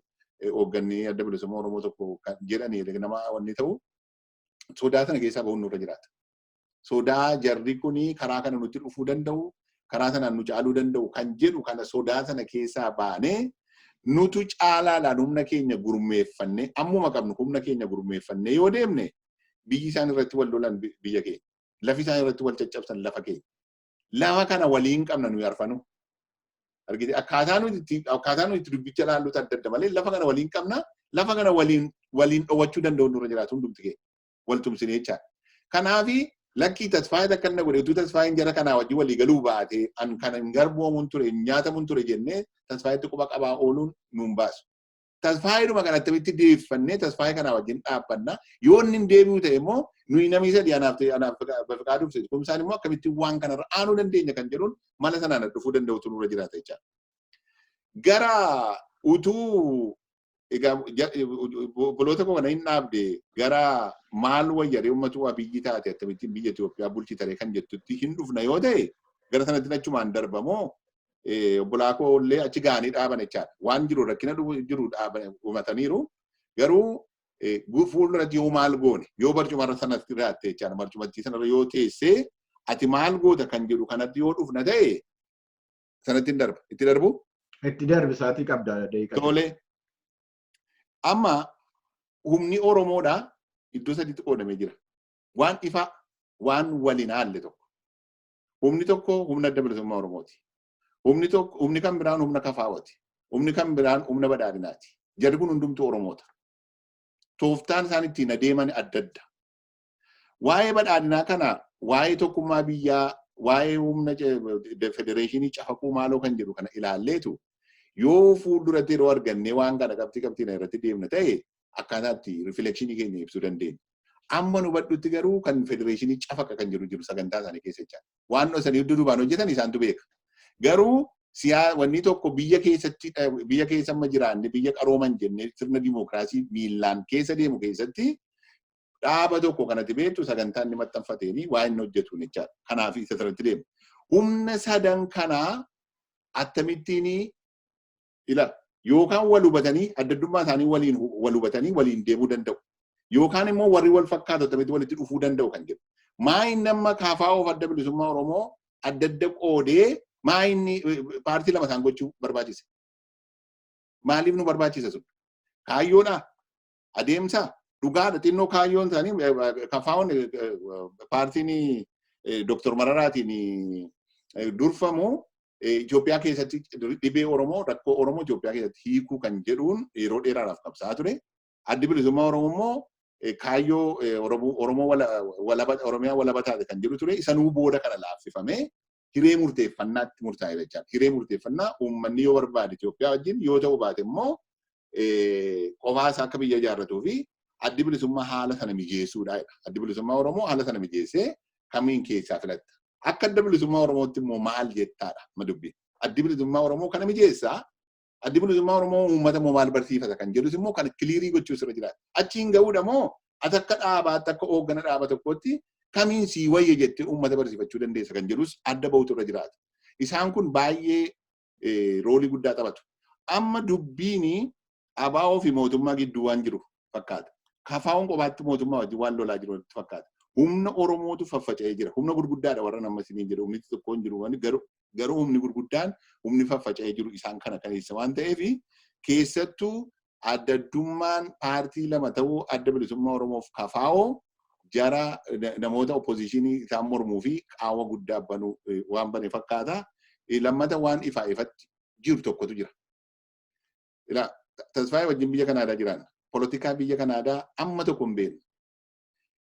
hoogganni Adda Bilisummaa Oromoo tokko kan jedhanii nama wanni ta'u, sodaa sana keessaa bahuun nurra jiraata. Sodaa jarri kuni karaa kana nutti dhufuu danda'u, karaa sanaan nu caaluu danda'u kan jedhu kana, sodaa sana keessaa baanee, nutu caalaadhaan humna keenya gurmeeffannee, ammuma qabnu humna keenya gurmeeffannee yoo deemne, biyyi isaan irratti wal lolan biyya keenya. Lafi isaan irratti wal caccabsan lafa keenya. Lafa kana waliin qabna nuyi arfanu. Argite, akkaataa nuti itti dubbicha ilaallutu adda adda malee, lafa kana waliin qabna, lafa kana waliin dhowwachuu danda'u nurra jiraatu hundumti keenya. Wal tumsinee jechaadha. Kanaafi lakkii, Tasfaayee akka inni godhe, utuu Tasfaayeen jara kanaa wajjin walii galuu baate an kana hin garboomuun ture, hin nyaatamuun ture jennee Tasfaayeetti quba qabaa ooluun nuun baasu. Tasfaayeedhuma kana akkamitti deeffannee Tasfaayee kanaa wajjin dhaabbanna? Yoo inni hin deebi'u ta'e immoo, nuyi namni sadii, anaaf ta'e, anaaf Bafiqaaduuf ta'e, Kumsaan immoo akkamitti waan kanarra aanuu dandeenya kan jedhuun mala sanaan dhufuu danda'utu nurra jiraata jechaadha. Gara utuu egaa obboloota koo kana hin dhaabde, gara maal wayyaree uummatu Abiyyi taate akkamittiin biyya Itoophiyaa bulchitare kan jettutti hin dhufna yoo ta'e, gara sanatti achumaan darbamoo obbolaa koo illee achi ga'anii dhaaban jechaadha. Waan jiru, rakkina jiru dhaaban uumataniiru. Garuu fuulduratti yoo maal goone, yoo barcumarra sanatti jiraatte jechaadha. Barcumattii sanarra yoo teessee ati maal goota kan jedhu kanatti yoo dhufna ta'e, sanatti hin darba. Itti darbu? Itti darbi, sa'aatii qabda daqiiqaa. Tole. Amma humni Oromoodhaa iddoo sadiitti qoodamee jira. Waan ifaa, waan waliin haalle tokko. Humni tokko humna Adda Bilisummaa Oromooti. Humni tokko, humni kan biraan humna KFOti. Humni kan biraan humna badhaadhinaati. Jarri kun hundumtuu Oromoota. Tooftaan isaan ittiin adeeman adda adda. Waa'ee badhaadhinaa kana, waa'ee tokkummaa biyyaa, waa'ee humna federeeshinii cafaquu maaloo kan jedhu kana ilaalleetu, yoo fuulduratti yeroo argannee waan kana qabxii qabxiin irratti deemna ta'e, akkaataa itti riflekshinii keenya ibsuu dandeenya. Amma nu hubadhutti garuu kan federeeshinii cafaqa kan jedhu jiru sagantaa isaanii keessa jechaadha. Waan dhoksanii duubaan hojjetan isaantu beeka. Garuu siyaa wanni tokko biyya keessatti, biyya keessa amma jiraanne, biyya qarooman jennee sirna dimookiraasii miillaan keessa deemu keessatti, dhaaba tokko kanatti beektu sagantaa inni maxxanfateeni waa inni hojjetu jechaadha. Kanaaf isa sanatti deemu. Humna sadan kanaa akkamittiin ila yookaan wal hubatanii, adda addummaa isaanii waliin wal hubatanii waliin deemuu danda'u. Yookaan immoo warri wal fakkaatu akkamitti walitti dhufuu danda'u kan jedhu. Maa inni amma KFO Adda Bilisummaa Oromoo adda adda qoodee, maa inni paartii lama isaan gochuu barbaachise? Maaliif nu barbaachisa sun? Kaayyoodha? Adeemsa? Dhugaadha, xinnoo kaayyoon isaanii KFO'n, paartiin Dr. Mararaatiin durfamu, Itoophiyaa keessatti dhibee Oromoo, rakkoo Oromoo Itoophiyaa keessatti hiikuu kan jedhuun yeroo dheeraadhaaf qabsaa'aa ture. Addi Bilisummaa Oromoo immoo kaayyoo Oromoo walaba, Oromiyaa walaba taate kan jedhu ture. Isanuu booda kana laaffifamee hiree murteeffannaatti murtaa'e jechaadha. Hiree murteeffannaa, uummanni yoo barbaade Itoophiyaa wajjin yoo ta'u baate immoo qofaa isaa akka biyya ijaarratuu fi Addi Bilisummaa haala sana mijeessuudha. Addi Bilisummaa Oromoo haala sana mijeessee kamiin keessaa filatta? Akka Adda Bilisummaa Oromootti immoo maal jettaadha ma dubbi? Addi Bilisummaa Oromoo kana mijeessaa. Addi Bilisummaa Oromoo uummata immoo maal barsiifata kan jedhus immoo kan clear gochuu sirra jiraata. Achiin ga'uudha moo, ati akka dhaabaatti, akka hooggana dhaaba tokkootti Kamiin sii wayya jettee uummata barsiifachuu dandeessa kan jedhus adda bahutu irra jiraata. Isaan kun baay'ee roolii guddaa taphatu. Amma dubbiin ABO fi mootummaa gidduu waan jiru fakkaata. KFO'n kophaatti mootummaa wajjin waan lolaa jiru fakkaata. Humna Oromootu faffaca'ee jira. Humna gurguddaadha warra nama isiniin jedhu. Humni tokko hin jiru. Garuu humni gurguddaan, humni faffaca'ee jiru isaan kana keessa waan ta'eef, keessattuu adda addummaan paartii lama ta'uu Adda Bilisummaa Oromoof KFO jara namoota oppositionii isaan mormuu fi qaawwa guddaa banuu waan bane fakkaata. Lammata waan ifaa ifatti jiru tokkotu jira. Tasfaayee wajjin biyya Kanaadaa jiran, polotikaa biyya Kanaadaa amma tokko hin beeknu.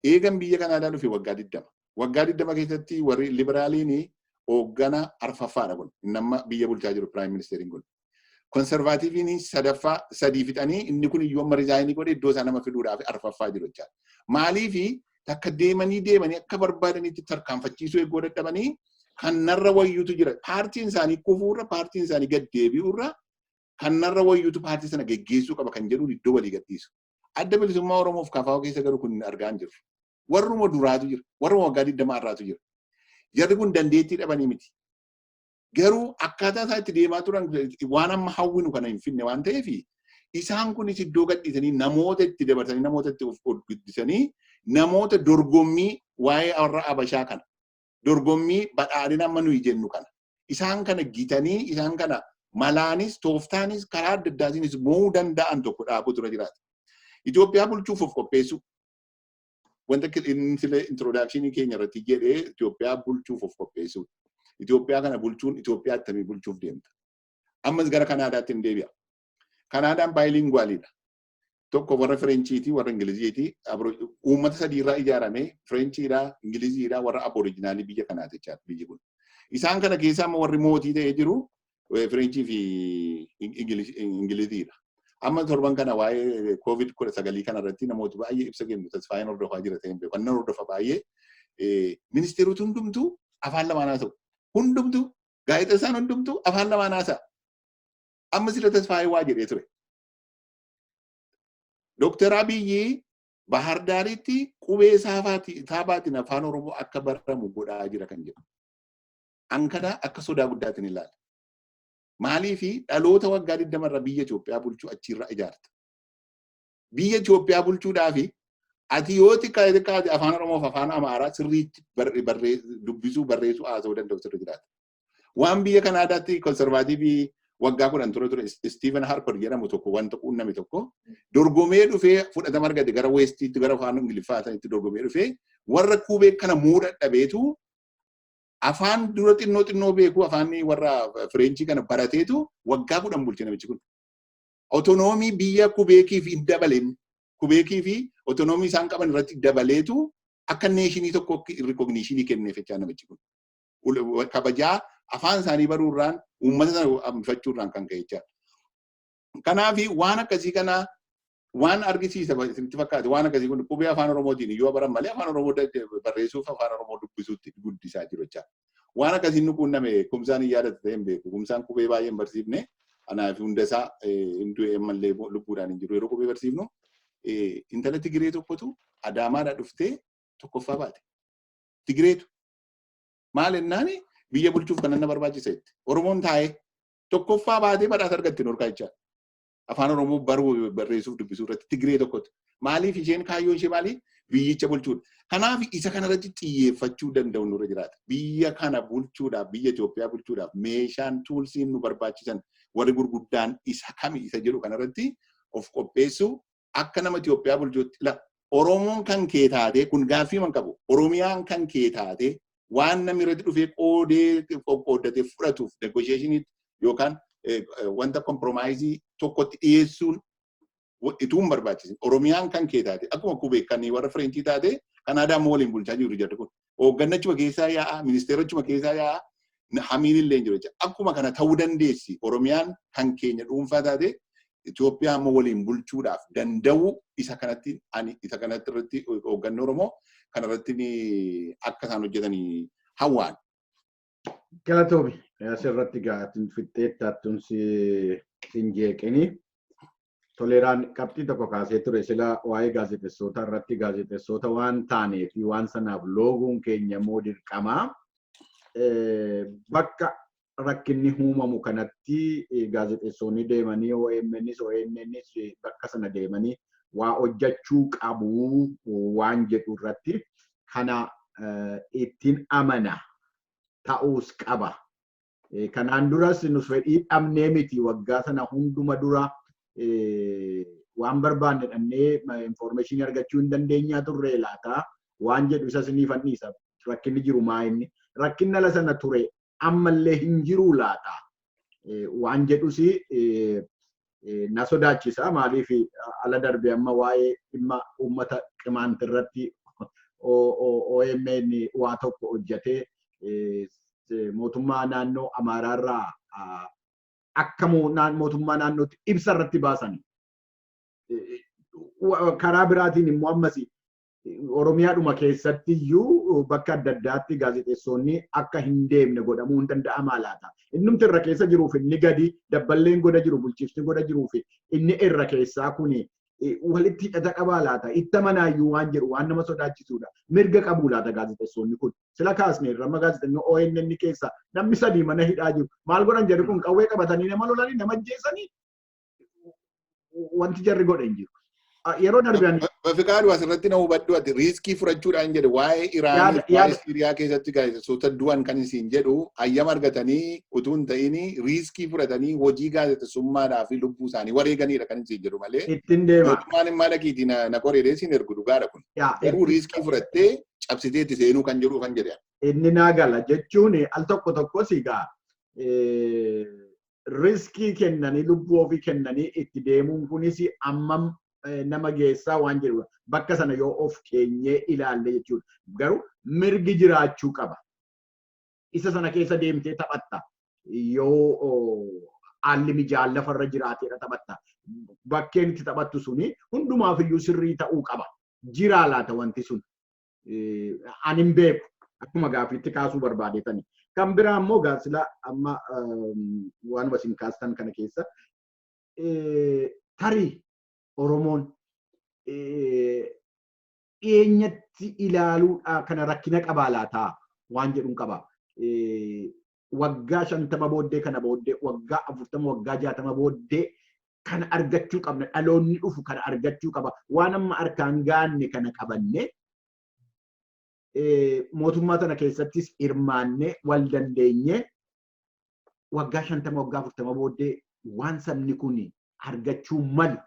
Eegan biyya Kanaadaa dhufe waggaa 20. Waggaa 20 keessatti warri liberaaliin hooggana arfaffaadha kun. Inni amma biyya bulchaa jiru, prime ministeriin kun. Conservativiin sadaffaa, sadii fixanii, inni kun iyyuu amma resignii godhe, iddoo isaa nama fiduudhaaf arfaffaa jiru jechaadha. Maaliifi takka deemanii deemanii akka barbaadanitti tarkaanfachiisuu eeguu dadhabanii kan narra wayyuutu jira. Paartiin isaanii kufuurra, paartiin isaanii gad deebi'uurra, kan narra wayyuutu paartii sana geggeessuu qaba kan jedhuun iddoo walii gadhiisu. Adda Bilisummaa Oromoof KFO keessa garuu kun argaa hin jirru. Warruma duraatu jira. Warruma waggaa 20 irraatu jira. Jarri kun dandeettii dhabanii miti. Garuu akkaataa isaa itti deemaa turan waan amma hawwinu kana hin finne waan ta'eef, isaan kunis iddoo gadhiisanii namoota itti dabarsanii, namoota itti of guddisanii, namoota dorgommii waa'ee warra Abashaa kana, dorgommii badhaadhina amma nuyi jennu kana, isaan kana gitanii, isaan kana malaanis tooftaanis karaa adda addaatiinis mo'uu danda'an tokko dhaabuu tura jiraata. Itoophiyaa bulchuuf of qopheessu. Wanta inni sila introductionii keenya irratti jedhee, Itoophiyaa bulchuuf of qopheessu. Itoophiyaa kana bulchuun Itoophiyaa attamii bulchuuf deemta? Ammas gara Kanaadaatti hin deebi'a. Kanaadaan bilingualiidha. Tokko warra Firenchiiti, warra Ingiliziiti. Uummata sadiirraa ijaarame: Firenchiidha, Ingiliziidha, warra Aboriginalii biyya kanaati jechaadha biyyi kun. Isaan kana keessaa amma warri mootii ta'ee jiru Firenchii fi Ingiliziidha. Amma torban kana waa'ee COVID-19 kana irratti namoota baay'ee ibsa kennu, Tasfaayeen hordofaa jira ta'een beeku. Annan hordofa baay'ee. Ministeerota hundumtuu afaan lamaan haasa'u. Hundumtuu, gaazexeessaan hundumtuu afaan lamaan haasa'a. Amma sila Tasfaayee waa jedhee ture. Dooktar Abiyyi Bahar Daaritti qubee Saabaatiin afaan Oromoo akka baramu godhaa jira kan jedhu. An kana akka sodaa guddaatiin ilaala. Maaliifi dhaloota waggaa 20 irra biyya Itoophiyaa bulchuu achiirra ijaarta. Biyya Itoophiyaa bulchuudhaafi ati yoo xiqqaate xiqqaate afaan Oromoo fi afaan Amaaraa sirriitti dubbisuu, barreessuu, haasa'uu danda'u sirri jiraata. Waan biyya Kanaadaatti Conservativii waggaa 10 ture Stephen Harper jedhamu tokko wanta quunname tokko, dorgomee dhufee fudhatama argate, gara Westiitti, gara afaan Ingiliffaa sanitti dorgomee dhufee, warra Quebec kana muudha dhabeetu afaan dura xinnoo xinnoo beeku, afaan warra Fireenchii kana barateetu waggaa 10 bulche namichi kun. Autonomy biyya Quebeciif hin dabaleen, Quebecii fi autonomy isaan qaban irratti dabaleetu akka nationii tokko recognitionii kenneef jechaa namichi kun. Kabajaa afaan isaanii baruurraan, uummata sana hambifachuurraan kan ka'e jechaadha. Kanaaf waan akkasii kana waan argisiisa isinitti fakkaate, waan akkasii kun qubee afaan Oromootiin iyyuu baran malee afaan Oromoo barreessuuf, afaan Oromoo dubbisuutti guddisaa jiru jechaadha. Waan akkasiin nu quunname Kumsaan hin yaadatu ta'e hin beeku. Kumsaan qubee baay'ee hin barsiifne. Anaaf hunda isaa hin du'e, ammallee lubbuudhaan hin jiru. Yeroo qubee barsiifnu intala Tigiree tokkotu Adaamaadhaa dhuftee tokkoffaa baate. Tigireetu. Maal ennaani, biyya bulchuuf kan na barbaachisa jette. Oromoon taa'ee tokkoffaa baatee badhaasa argatte Norkaa jechaadha. Afaan Oromoo baruu, barreessuuf, dubbisuu irratti Tigiree tokkotu. Maaliif isheen kaayyoon ishee maali? Biyyicha bulchuudha. Kanaaf isa kanarratti xiyyeeffachuu danda'u nurra jiraata. Biyya kana bulchuudhaaf, biyya Itoophiyaa bulchuudhaaf meeshaan, toolsiin nu barbaachisan warri gurguddaan isa kami isa jedhu kanarratti of qopheessuu akka nama Itoophiyaa bulchuutti. La Oromoon kan kee taate, kun gaaffii man qabu. Oromiyaan kan kee taate, waan namni irratti dhufee qoodee qoqqooddatee fudhatuuf negotiationiitti yookaan wanta compromiseii tokkotti dhiyeessuun ituu hin barbaachisin. Oromiyaan kan kee taate, akkuma Quebec kan warra Fireenchii taate, Kanaadaa immoo waliin bulchaa jiru jarri kun. Hooggannachuma keessaa yaa'a, ministeerachuma keessaa yaa'a, hamiin illee hin jiru jechuudha. Akkuma kana ta'uu dandeessi. Oromiyaan kan keenya dhuunfaa taate, Itoophiyaa immoo waliin bulchuudhaaf danda'u isa kanatti, ani isa kanatti irratti hoogganni Oromoo kanarratti akka isaan hojjetanii hawwaan. Galatoomi. Asirratti gaatiin fixxeettaattuun sin jeeqini. Toleeraan qabxii tokko kaasee ture sila waa'ee gaazexeessota irratti, gaazexeessota waan taanee fi waan sanaaf looguun keenya immoo dirqamaa. Bakka rakkinni uumamu kanatti gaazexeessonni deemanii, OMNs, ONNs bakka sana deemanii waa hojjechuu qabu waan jedhu irratti kana ittiin amana, ta'uus qaba. Kanaan duras nus fedhii dhabnee miti. Waggaa sana hunduma dura waan barbaanne dhannee information argachuu hin dandeenyaa turre laata waan jedhu isa siniif anniisa. Rakkinni jiru maa inni? Rakkinni ala sana ture ammallee hin jiruu laata waan jedhus na sodaachisa. Maaliif, ala darbe amma waa'ee dhimma uummata Qimaanti irratti OMN waa tokko hojjetee mootummaa naannoo Amaaraarraa akka mootummaa naannootti ibsa irratti baasan. Karaa biraatiin immoo ammas Oromiyaadhuma keessatti iyyuu bakka adda addaatti gaazexeessonni akka hin deemne godhamuu hin danda'amaa laata? Innumti irra keessa jiruuf inni gadi dabballeen goda jiru, bulchiifni goda jiruu fi inni irra keessaa kuni walitti hidhata qabaa laata? Itti amanaayyuu waan jedhu waan nama sodaachisuudha. Mirga qabuu laata gaazexeessonni kun? Sila kaasne irra amma gaazexeessonni ONN keessa namni 3 mana hidhaa jiru. Maal godhan jedhu kun? Qawwee qabatanii nama lolanii, nama ajjeesanii, wanti jarri godhe hin jiru. Yeroo darbe Bafiqaadu, asirratti na hubadhu. Ati risk fudhachuudhaan jedhe. Waa'ee Iraanii, waa'ee Siiriyaa keessatti gaazexeessota du'an kan isin jedhu, hayyama argatanii utuu hin ta'in risk fudhatanii hojii gaazexeessummaadhaa fi lubbuu isaanii wareeganiidha kan isin jedhu malee. Ittiin deema. Mootummaan immoo dhaqiitii na qoreedee isin ergu, dhugaadha kun. Garuu risk fudhattee cabsitee itti seenuu kan jedhu kan jedhe. Inni naa gala. Jechuun al tokko tokkos egaa risk kennanii, lubbuu ofii kennanii itti deemuun kunis ammam nama geessaa waan jedhu bakka sana yoo of keenyee ilaalle jechuudha. Garuu mirgi jiraachuu qaba. Isa sana keessa deemtee taphatta. Yoo haalli mijaan lafarra jiraateedha taphatta. Bakkeen itti taphattu suni hundumaaf iyyuu sirrii ta'uu qaba. Jiraa laata wanti sun? Ani hin beeku. Akkuma gaaffiitti kaasuu barbaadetani. Kan biraa immoo gaasila amma waanuma isin kaastan kana keessa tarii Oromoon dhiyeenyatti ilaaluudha kana rakkina qabaa laataa waan jedhuun qaba. Waggaa 50 booddee, kana booddee waggaa 40, waggaa 60 booddee kana argachuu qabna. Dhaloonni dhufu kana argachuu qaba. Waan amma harkaan gaanne kana qabanne, mootummaa tana keessattis hirmaannee, wal dandeenye, waggaa 50, waggaa 40 booddee waan sabni kun argachuu malu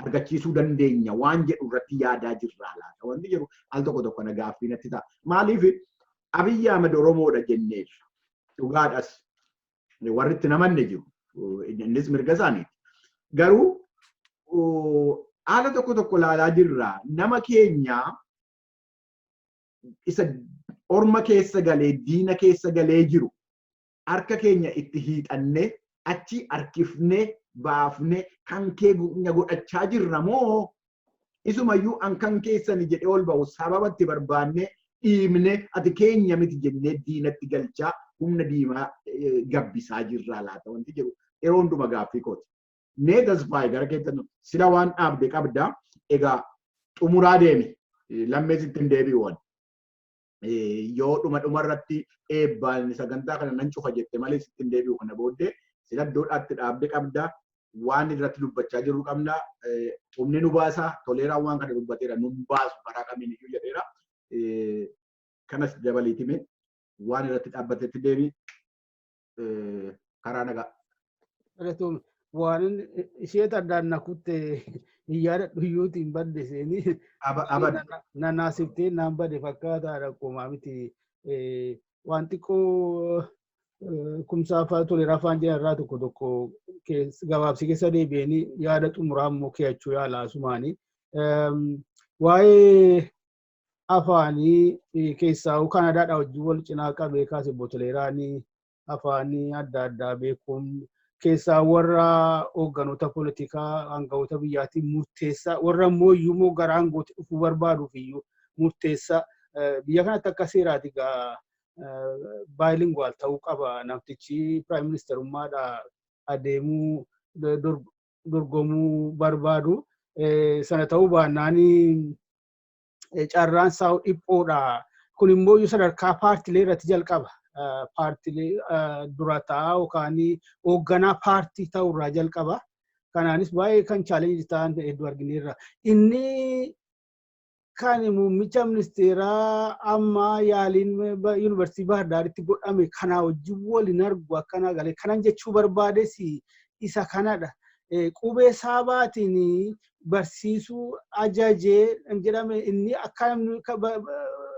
argachiisuu dandeenya waan jedhu irratti yaadaa jirraa laata wanti jedhu al tokko tokko na gaaffii natti ta'a. Maaliif, Abiyyi Ahmed Oromoodha jenneef, dhugaadhas, warri itti namanne jiru, innis mirga isaaniiti. Garuu haala tokko tokko ilaalaa jirra, nama keenya isa orma keessa galee, diina keessa galee jiru harka keenya itti hiixannee, achi harkifnee baafnee kan keenya godhachaa jirra moo, isumayyuu an kan keessani jedhee ol ba'u sababa itti barbaannee dhiibnee ati keenya miti jennee diinatti galchaa, humna diimaa gabbisaa jirraa laata wanti jedhu yeroo hunduma gaaffii kooti. Mee Tasfaayee, gara keessan sila waan dhaabde qabda, egaa xumuraa deemi, lammees ittiin deebi'u. Yoo dhuma dhuma irratti eebbaan sagantaa kana nan cufa jette malee sittiin deebi'u. Kana booddee sila iddoodhaatti dhaabde qabda, waan irratti dubbachaa jirru qabna. Humni nu baasa, Toleeraan waan kana dubbateera, nun baasu karaa kamiin iyyuu jedheera. Kanas dabaliitime waan irratti dhaabbatetti deemi, karaa nagaa. Waan ishee addaan na kutte hin yaadadhu, iyyuutiin badde seenii. Abad. Nanaasiftee naan bade fakkaataadha, qomaa miti. Waan xiqqoo kumsaafaa ture rafaan jiran irraa tokko tokko gabaabsi keessa deebi'anii yaada xumuraa immoo keeyachuu yaala asumaanii. Waa'ee afaanii keessaa Kanadaadhaa wajjin wal cinaa qabee kaase Botoleeraanii, afaanii adda addaa beekuun keessaa warra hoogganoota poolitikaa, aangawoota biyyaatiin murteessaa, warra immoo iyyuu immoo gara aangootti dhufuu barbaaduuf iyyuu murteessaa. Biyya kanatti akka seeraati egaa bilingual ta'uu qaba namtichi prime ministerummaadha adeemuu. Dorgomuu barbaadu. Sana ta'uu baannaan carraan isaa dhiphoodha. Kun immoo sadarkaa paartilee irratti jalqaba. Paartilee dura taa'aa yookaan hoogganaa paartii ta'urraa jalqaba. Kanaanis baay'ee kan challenge ta'an hedduu argineerra. Inni kan muummicha ministeeraa amma yaaliin Yuunivarsiitii Baahirdaaritti godhame kanaa wajjin waliin argu akkanaa galee kanan jechuu barbaades isa kanadha. Qubee Saabaatiin barsiisuu ajajee jedhame, inni akka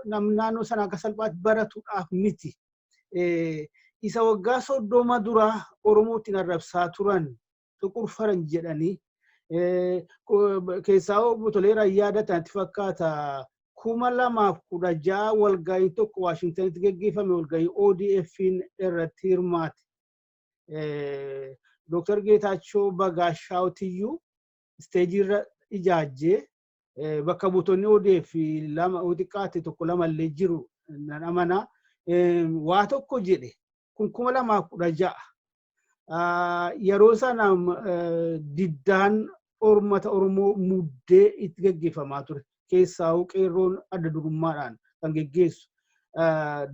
namni naannoo sana akka salphaatti baratuudhaaf miti. Isa waggaa 30 dura Oromootiin arrabsaa turan, "ጥቁር ፈረንጅ" jedhanii, keessaa obbo Toleeraa yaadatan natti fakkaata. 2016 walgahii tokko Waashingtanitti geggeeffame, walgahii ODF'n irratti hirmaate. Dooktar Geetaachoo Bagaashaawtiyyuu isteejii irra ijaajjee, bakka buutonni ODF lama xiqqaate tokko lamallee jiru nan amana. Waa tokko jedhe. Kun 2016. Yeroo sana diddaan uummata Oromoo muddee itti geggeeffamaa ture. Keessaa qeerroon adda durummaadhaan kan geggeessu.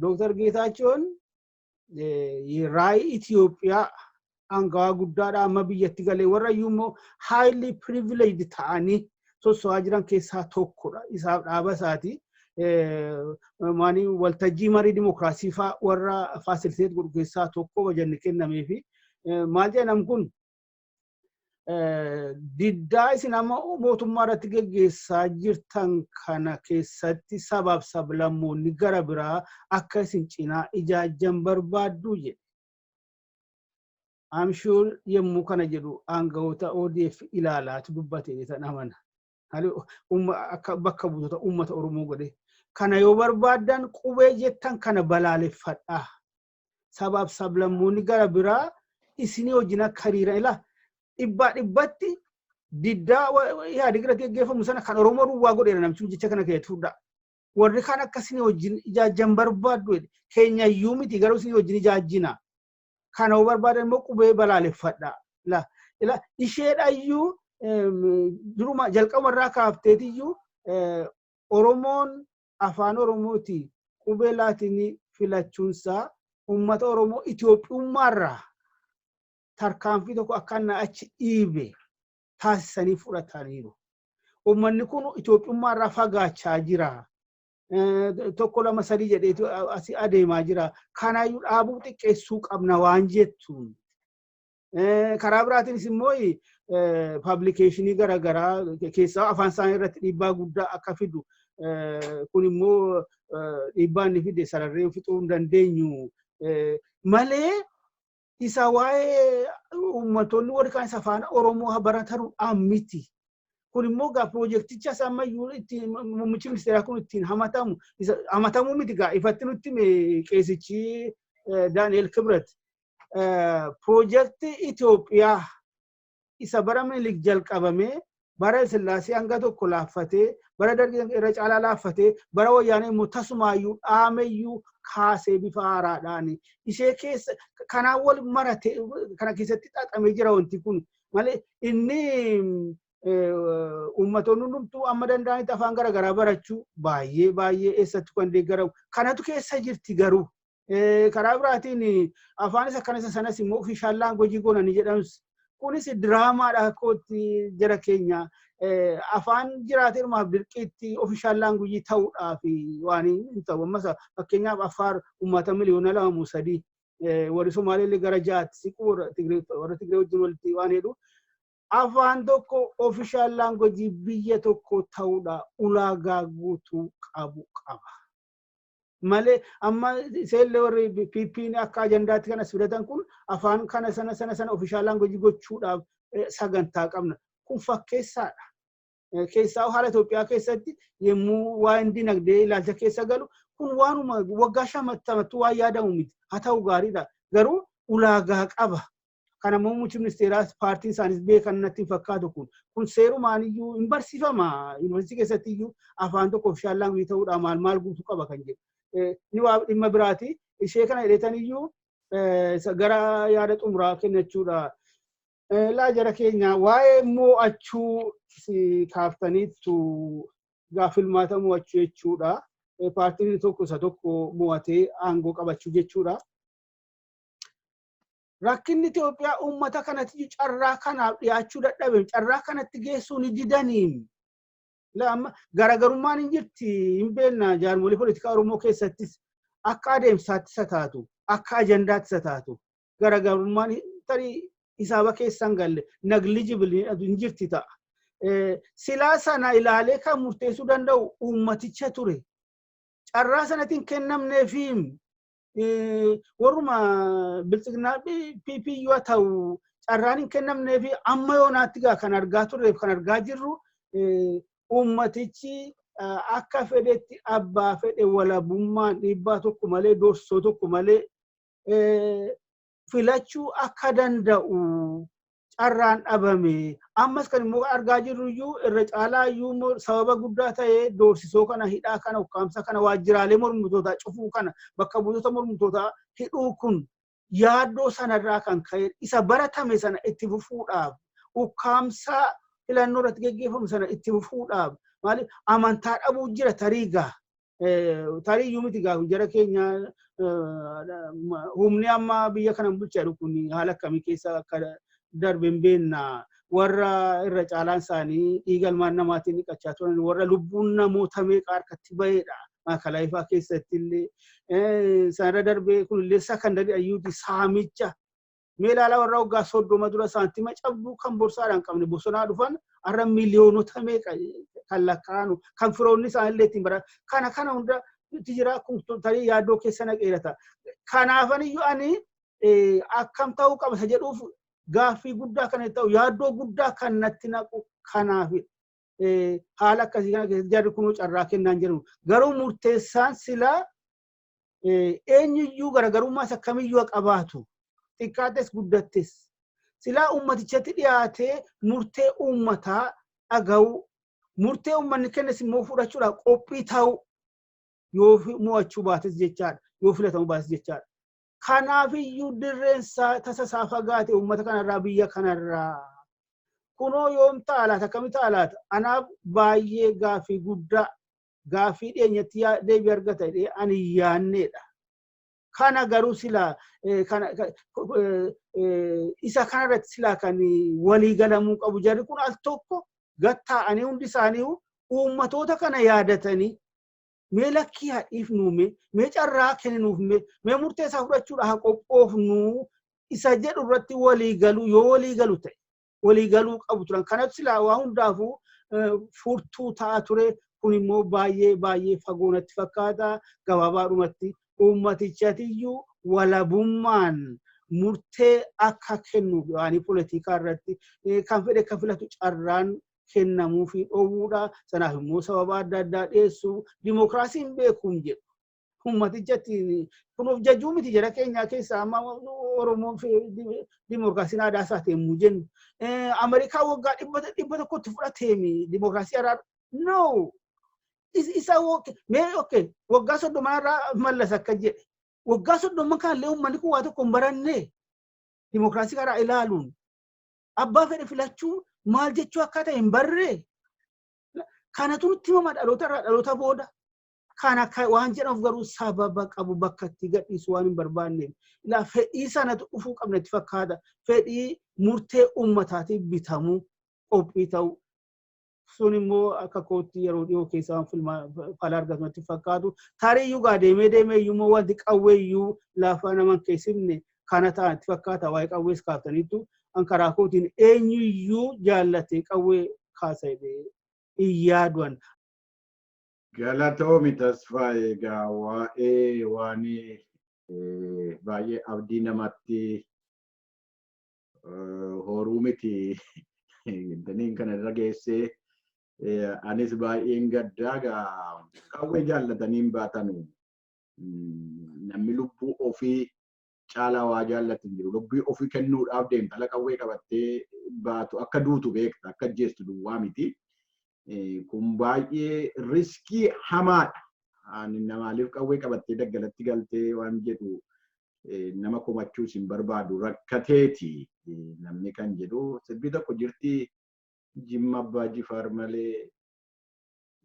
Dooktar Geetaachoon raayii Itoophiyaa aangawaa guddaadha, amma biyyatti galee warra iyyuu immoo highly privileged ta'anii sosso'aa jiran keessaa tokkodha. Isaaf dhaaba isaati. Maanii waltajjii marii dimokiraasii fa'aa warra facilitate godhu keessaa tokko bajanni kennameefi. Maal jedham, kun diddaa isin amma mootummaa irratti geggeessaa jirtan kana keessatti sabaaf sablammoonni gara biraa akka isin cinaa ijaajjan barbaaddu jedhe. I'm sure yommuu kana jedhu aangawoota ODF ilaalaatu dubbate san amana. Akka bakka buutota uummata Oromoo godhe. Kana yoo barbaaddan qubee jettan kana balaaleffadhaa. Sabaaf sablammoonni gara biraa isinii wajjin akka hiriiran ilaa dhibbaa dhibbatti diddaa yaada irratti geggeeffamu sana kan Oromoo duwwaa godheera namichi jecha kana keessatti fudhaa. Warri kaan akka isinii wajjin ijaajjan barbaaddu jedhe. Keenyayyuu miti, garuu isinii wajjin ijaajjina. Kana yoo barbaadan immoo qubee balaaleffadhaa. Ila isheedhayyuu duruma jalqabumarraa kaafteetiyyuu Oromoon afaan Oromooti qubee Laatinii filachuunsaa uummata Oromoo Itoophiyummaarraa tarkaanfii tokko akka inni achi dhiibe taasisanii fudhataniiru. Uummanni kun Itoophiyummaarraa fagaachaa jira. Tokko, lama, sadii jedheetu asii adeemaa jira. Kanaayyuu dhaabuu xiqqeessuu qabna waan jettuun. Karaa biraatiinis immoo publication garaagaraa keessaa afaan isaanii irratti dhiibbaa guddaa akka fidu, kun immoo dhiibbaa inni fide sararree fixuu hin dandeenyu malee, isa waa'ee uummattoonni warri kaan isa afaan Oromoo baratanuudhaan miti. Kun immoo gaa piroojeekticha isa ammayyuu ittiin muummichi ministeeraa kun ittiin hamatamu, hamatamuu miti gaa, ifatti nutti qeesichi Daani'el Kibret. Piroojeektii Itoophiyaa isa bara Minilik jalqabamee, bara Sillaasee hanga tokko laaffatee, bara Dargii irra caalaa laaffatee, bara Wayyaanee immoo tasumaayyuu dhaameyyuu kaasee bifa haaraadhaan ishee keessa kanaan wal marate kana keessatti xaxamee jira wanti kun malee, inni uummattoonni hundumtuu amma danda'anitti afaan garaagaraa barachuu baay'ee baay'ee eessatti kan deeggaramu kanatu keessa jirti. Garuu karaa biraatiin afaan isa kana isa sanas immoo official language goonanii jedhamus, kunis diraamaadha kootti jara keenya. Afaan jiraate hirmaaf dirqiitti official language ta'uudhaaf waan hin ta'u. Ammas fakkeenyaaf Affaar uummata miliyoona 2 moo 3, warri Somaaleellee gara ja'aatti siqu, warra Tigree wajjin walitti waan jedhu. Afaan tokko official language biyya tokko ta'uudha ulaagaa guutuu qabu qaba. Malee amma seellee warri PP'n akka ajandaatti kanas fidatan kun afaan kana sana sana sana official language gochuudhaaf sagantaa qabna. Kun fakkeessaadha. Keessaa haala Itoophiyaa keessatti yommuu waa'een dinagdee ilaalcha keessa galu, kun waanuma waggaa 50ttuu waan yaadamu miti. Haa ta'u, gaariidha. Garuu ulaagaa qaba. Kana muummichi ministeeraas paartiin isaanis beekan natti hin fakkaatu kun. Kun seerumaan iyyuu hin barsiifama. Yuunivarsiitii keessatti iyyuu afaan tokko official language ta'uudhaan maal maal guutuu qaba kan jedhu. Inni waa dhimma biraati. Ishee kana jedhetan iyyuu gara yaada xumuraa kennachuudha. Laa jara keenya, waa'ee mo'achuu kaaftaniittu, gaafa filmaata mo'achuu jechuudha. Paartiin tokko isa tokko mo'atee aangoo qabachuu jechuudha. Rakkinni Itoophiyaa uummata kanatti carraa kanaaf dhiyaachuu dadhabe, carraa kanatti geessuu ni didaniin. Amma garaagarummaan hin jirti, hin beekna. Jaarmolii poolitikaa Oromoo keessattis akka adeemsaatti isa taatu, akka ajandaatti isa taatu, garaagarummaan tarii hisaaba keessan galle negligible hin jirti ta'a. Silaa sana ilaalee kan murteessuu danda'u uummaticha ture. Carraa sanatti hin kennamneefiim warruma Biltsiginaa PP yoo ta'u carraan hin kennamneefi. Amma yoonaatti gaa kan argaa turreef kan argaa jirru, uummatichi akka fedhetti abbaa fedhe walabummaan, dhiibbaa tokko malee, doorsisoo tokko malee filachuu akka danda'u carraan dhabame. Ammas kan immoo argaa jirru iyyuu irra caalaa iyyuu immoo sababa guddaa ta'ee doorsisoo kana, hidhaa kana, ukkaamsa kana, waajjiraalee mormitootaa cufuu kana, bakka buutota mormitootaa hidhuu kun yaaddoo sanarraa kan ka'e, isa baratame sana itti fufuudhaaf, ukkaamsaa filannoo irratti geggeeffamu sana itti fufuudhaaf. Maaliif amantaa dhabuu jira? Tarii gaa, tarii iyyuu miti gaa, jara keenya, humni amma biyya kana bulchaa jiru kun haala akkamii keessa akka darbe hin beekna. Warra irra caalaan isaanii dhiiga ilmaan namaatiin dhiqachaa turan, warra lubbuun namoota meeqa harkatti bahedha. Maakalaa ifaa keessatti illee sanarra darbee kunillee secondary ayyuuti saamicha. Mee ilaalaa, warra waggaa 30 dura saantima cabduu kan borsaadhaan qabne bosonaa dhufan har'a miliyoonota meeqa kan lakkaa'anu, kan firoonni isaanillee ittiin bara kana kana hunda itti jira. Kun tarii yaaddoo keessa naqeerata. Kanaafaniyyuu ani akkam ta'uu qaba isa jedhuuf gaaffii guddaa kan ta'u, yaaddoo guddaa kan natti naqu kanaafidha. Haala akkasii kana keessatti jarri kunuu carraa kennaan jiru. Garuu murteessaan silaa eenyuyyuu garaagarummaas akkamiyyuu qabaatu, xiqqaates guddattes, silaa uummatichatti dhiyaatee murtee uummataa dhaga'uu, murtee uummanni kennes immoo fudhachuudhaaf qophii ta'uu, yoo mo'achuu baates jechaadha, yoo filatamuu baates jechaadha. Kanaafiyyuu dirreen tasa isaa fagaate uummata kanarraa, biyya kanarraa. Kunoo yoom ta'a laata? Akkami ta'a laata? Anaaf baay'ee gaaffii guddaa, gaaffii dhiyeenyatti deebii argata jedhee ani yaanneedha. Kana garuu silaa isa kanarratti silaa kan walii galamuu qabu, jarri kun al tokko gattaa'anii hundi isaanii uummatoota kana yaadatanii, mee lakkii haa dhiifnuu, mee carraa kenninuuf, mee murtee isaa fudhachuudha haa qophoofnuu isa jedhu irratti walii galuu, yoo walii galu ta'e walii galuu qabu turan. Kanatu silaa waa hundaafuu furtuu ta'a ture. Kun immoo baay'ee baay'ee fagoo natti fakkaata. Gabaabaadhumatti uummatichatiyyuu walabummaan murtee akka kennu waanii poolitikaa irratti kan fedhe akka filatu carraan kennamuu fi dhoowwuudha. Sanaaf immoo sababa adda addaa dhiyeessuu, dimookiraasiin beekuun jedhu. Uummatichatti kun of jajuu miti jara keenyaa keessaa. Amma Oromoon dimookiraasiin aadaa isaati yommuu jennu, Ameerikaa waggaa 100tti fudhateemi dimookiraasii araar no isa mee okay waggaa 30 irraa Mallas akka jedhe, waggaa 30 kanallee uummanni kun waa tokko hin baranne. Dimookiraasii karaa ilaaluun abbaa fedhe filachuu maal jechuu akka ta'e hin barree. Kanatu nutti himama dhaloota irraa dhaloota booda. Kana waan jedhamuuf garuu sababa qabu, bakka itti gadhiisu waan hin barbaanneef. Ilaa, fedhii sanatu dhufuu qabna itti fakkaata. Fedhii murtee uummataatiif bitamuu qophii ta'u. Sun immoo akka kootti yeroo dhiyoo keessa waan fala argatu natti fakkaatu. Tarii iyyuu gaa deemee deemee iyyuu immoo wanti qawwee iyyuu lafa nama keessifne kana ta'an itti fakkaata. Waa'ee qawwees kaaftaniittu, an karaa kootiin eenyuyyuu jaallatee qawwee kaasa jedhee hin yaaduan. Galatoomi Tasfaayee. Egaa waa'ee waan baay'ee abdii namatti horuu miti daniin kana irra geessee, anis baay'een gaddaa. Gaa qawwee jaallatanii hin baatanu. Namni lubbuu ofii caalaa waa jaallatu hin jiru. Lubbuu ofii kennuudhaaf deemta. Ala qawwee qabattee baatu akka duutu beekta, akka ajjeestu duwwaa miti. Kun baay'ee risk hamaadha. Ani maaliif qawwee qabattee daggalatti galtee waan jedhu nama komachuus hin barbaadu, rakkateeti. Namni kan jedhu sirbi tokko jirti, Jimma Abbaa Jifaar malee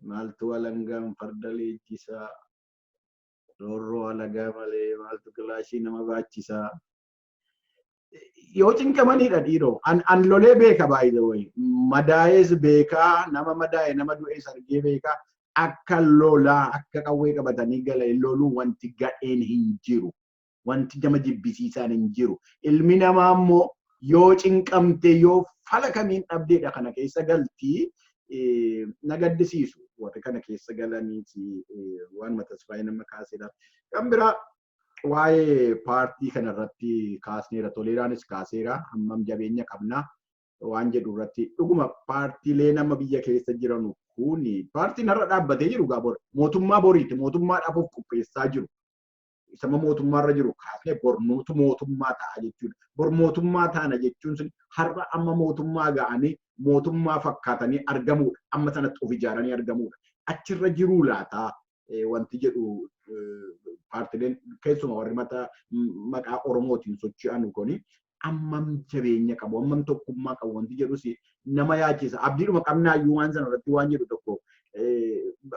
maaltu alangaan farda leenjisaa, roorroo alagaa malee maaltu kilaashii nama baachisaa. Yoo cinqamanidha dhiiroo. An lolee beeka, by the way. Madaa'ees beekaa, nama madaa'e, nama du'ees argee beekaa. Akka lolaa, akka qawwee qabatanii galan loluu wanti gadheen hin jiru. Wanti nama jibbisiisaan hin jiru. Ilmi namaa immoo yoo cinqamte, yoo fala kamiin dhabdeedha kana keessa galtii, na gaddisiisu. Warri kana keessa galaniiti waan Tasfaayee nama kaasedha. Kan biraa waa'ee paartii kanarratti kaasneera. Toleeraanis kaaseera. Hammam jabeenya qabna waan jedhu irratti, dhuguma paartiilee nama biyya keessa jiran kuni, paartiin har'a dhaabbatee jiru gaa bor mootummaa boriiti, mootummaadhaaf of qopheessaa jiru. Isama mootummaarra jiru kaasnee bornuutu mootummaa ta'a jechuudha. Bor mootummaa taana jechuun sun har'a amma mootummaa ga'anii mootummaa fakkaatanii argamuudha. Amma sanatti of ijaaranii argamuudha. Achirra jiruu laataa wanti jedhu, paartileen keessumaa warri maqaa Oromootiin socho'an kuni ammam jabeenya qabu, ammam tokkummaa qabu wanti jedhus nama yaachisa. Abdiidhuma qabnaayyuu waan sana irratti waan jedhu tokko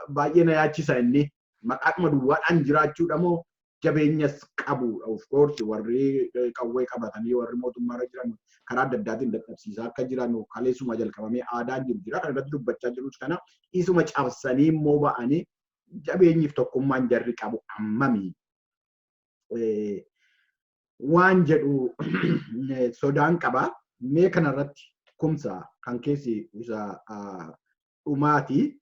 baay'ee na yaachisa. Inni maqaadhuma duwwaadhaan jiraachuudha moo jabeenyas qabu? Of course, warri qawwee qabatanii, warri mootummaarra jiran karaa adda addaatiin dadhabsiisaa akka jiran kaleessuma jalqabamee aadaan jiru jira. Kan irratti dubbachaa jirus kana isuma cabsanii immoo ba'anii jabeenyiif tokkummaan jarri qabu ammami waan jedhu sodaan qaba. Mee kanarratti Kumsa, kan keessi isa dhumaati,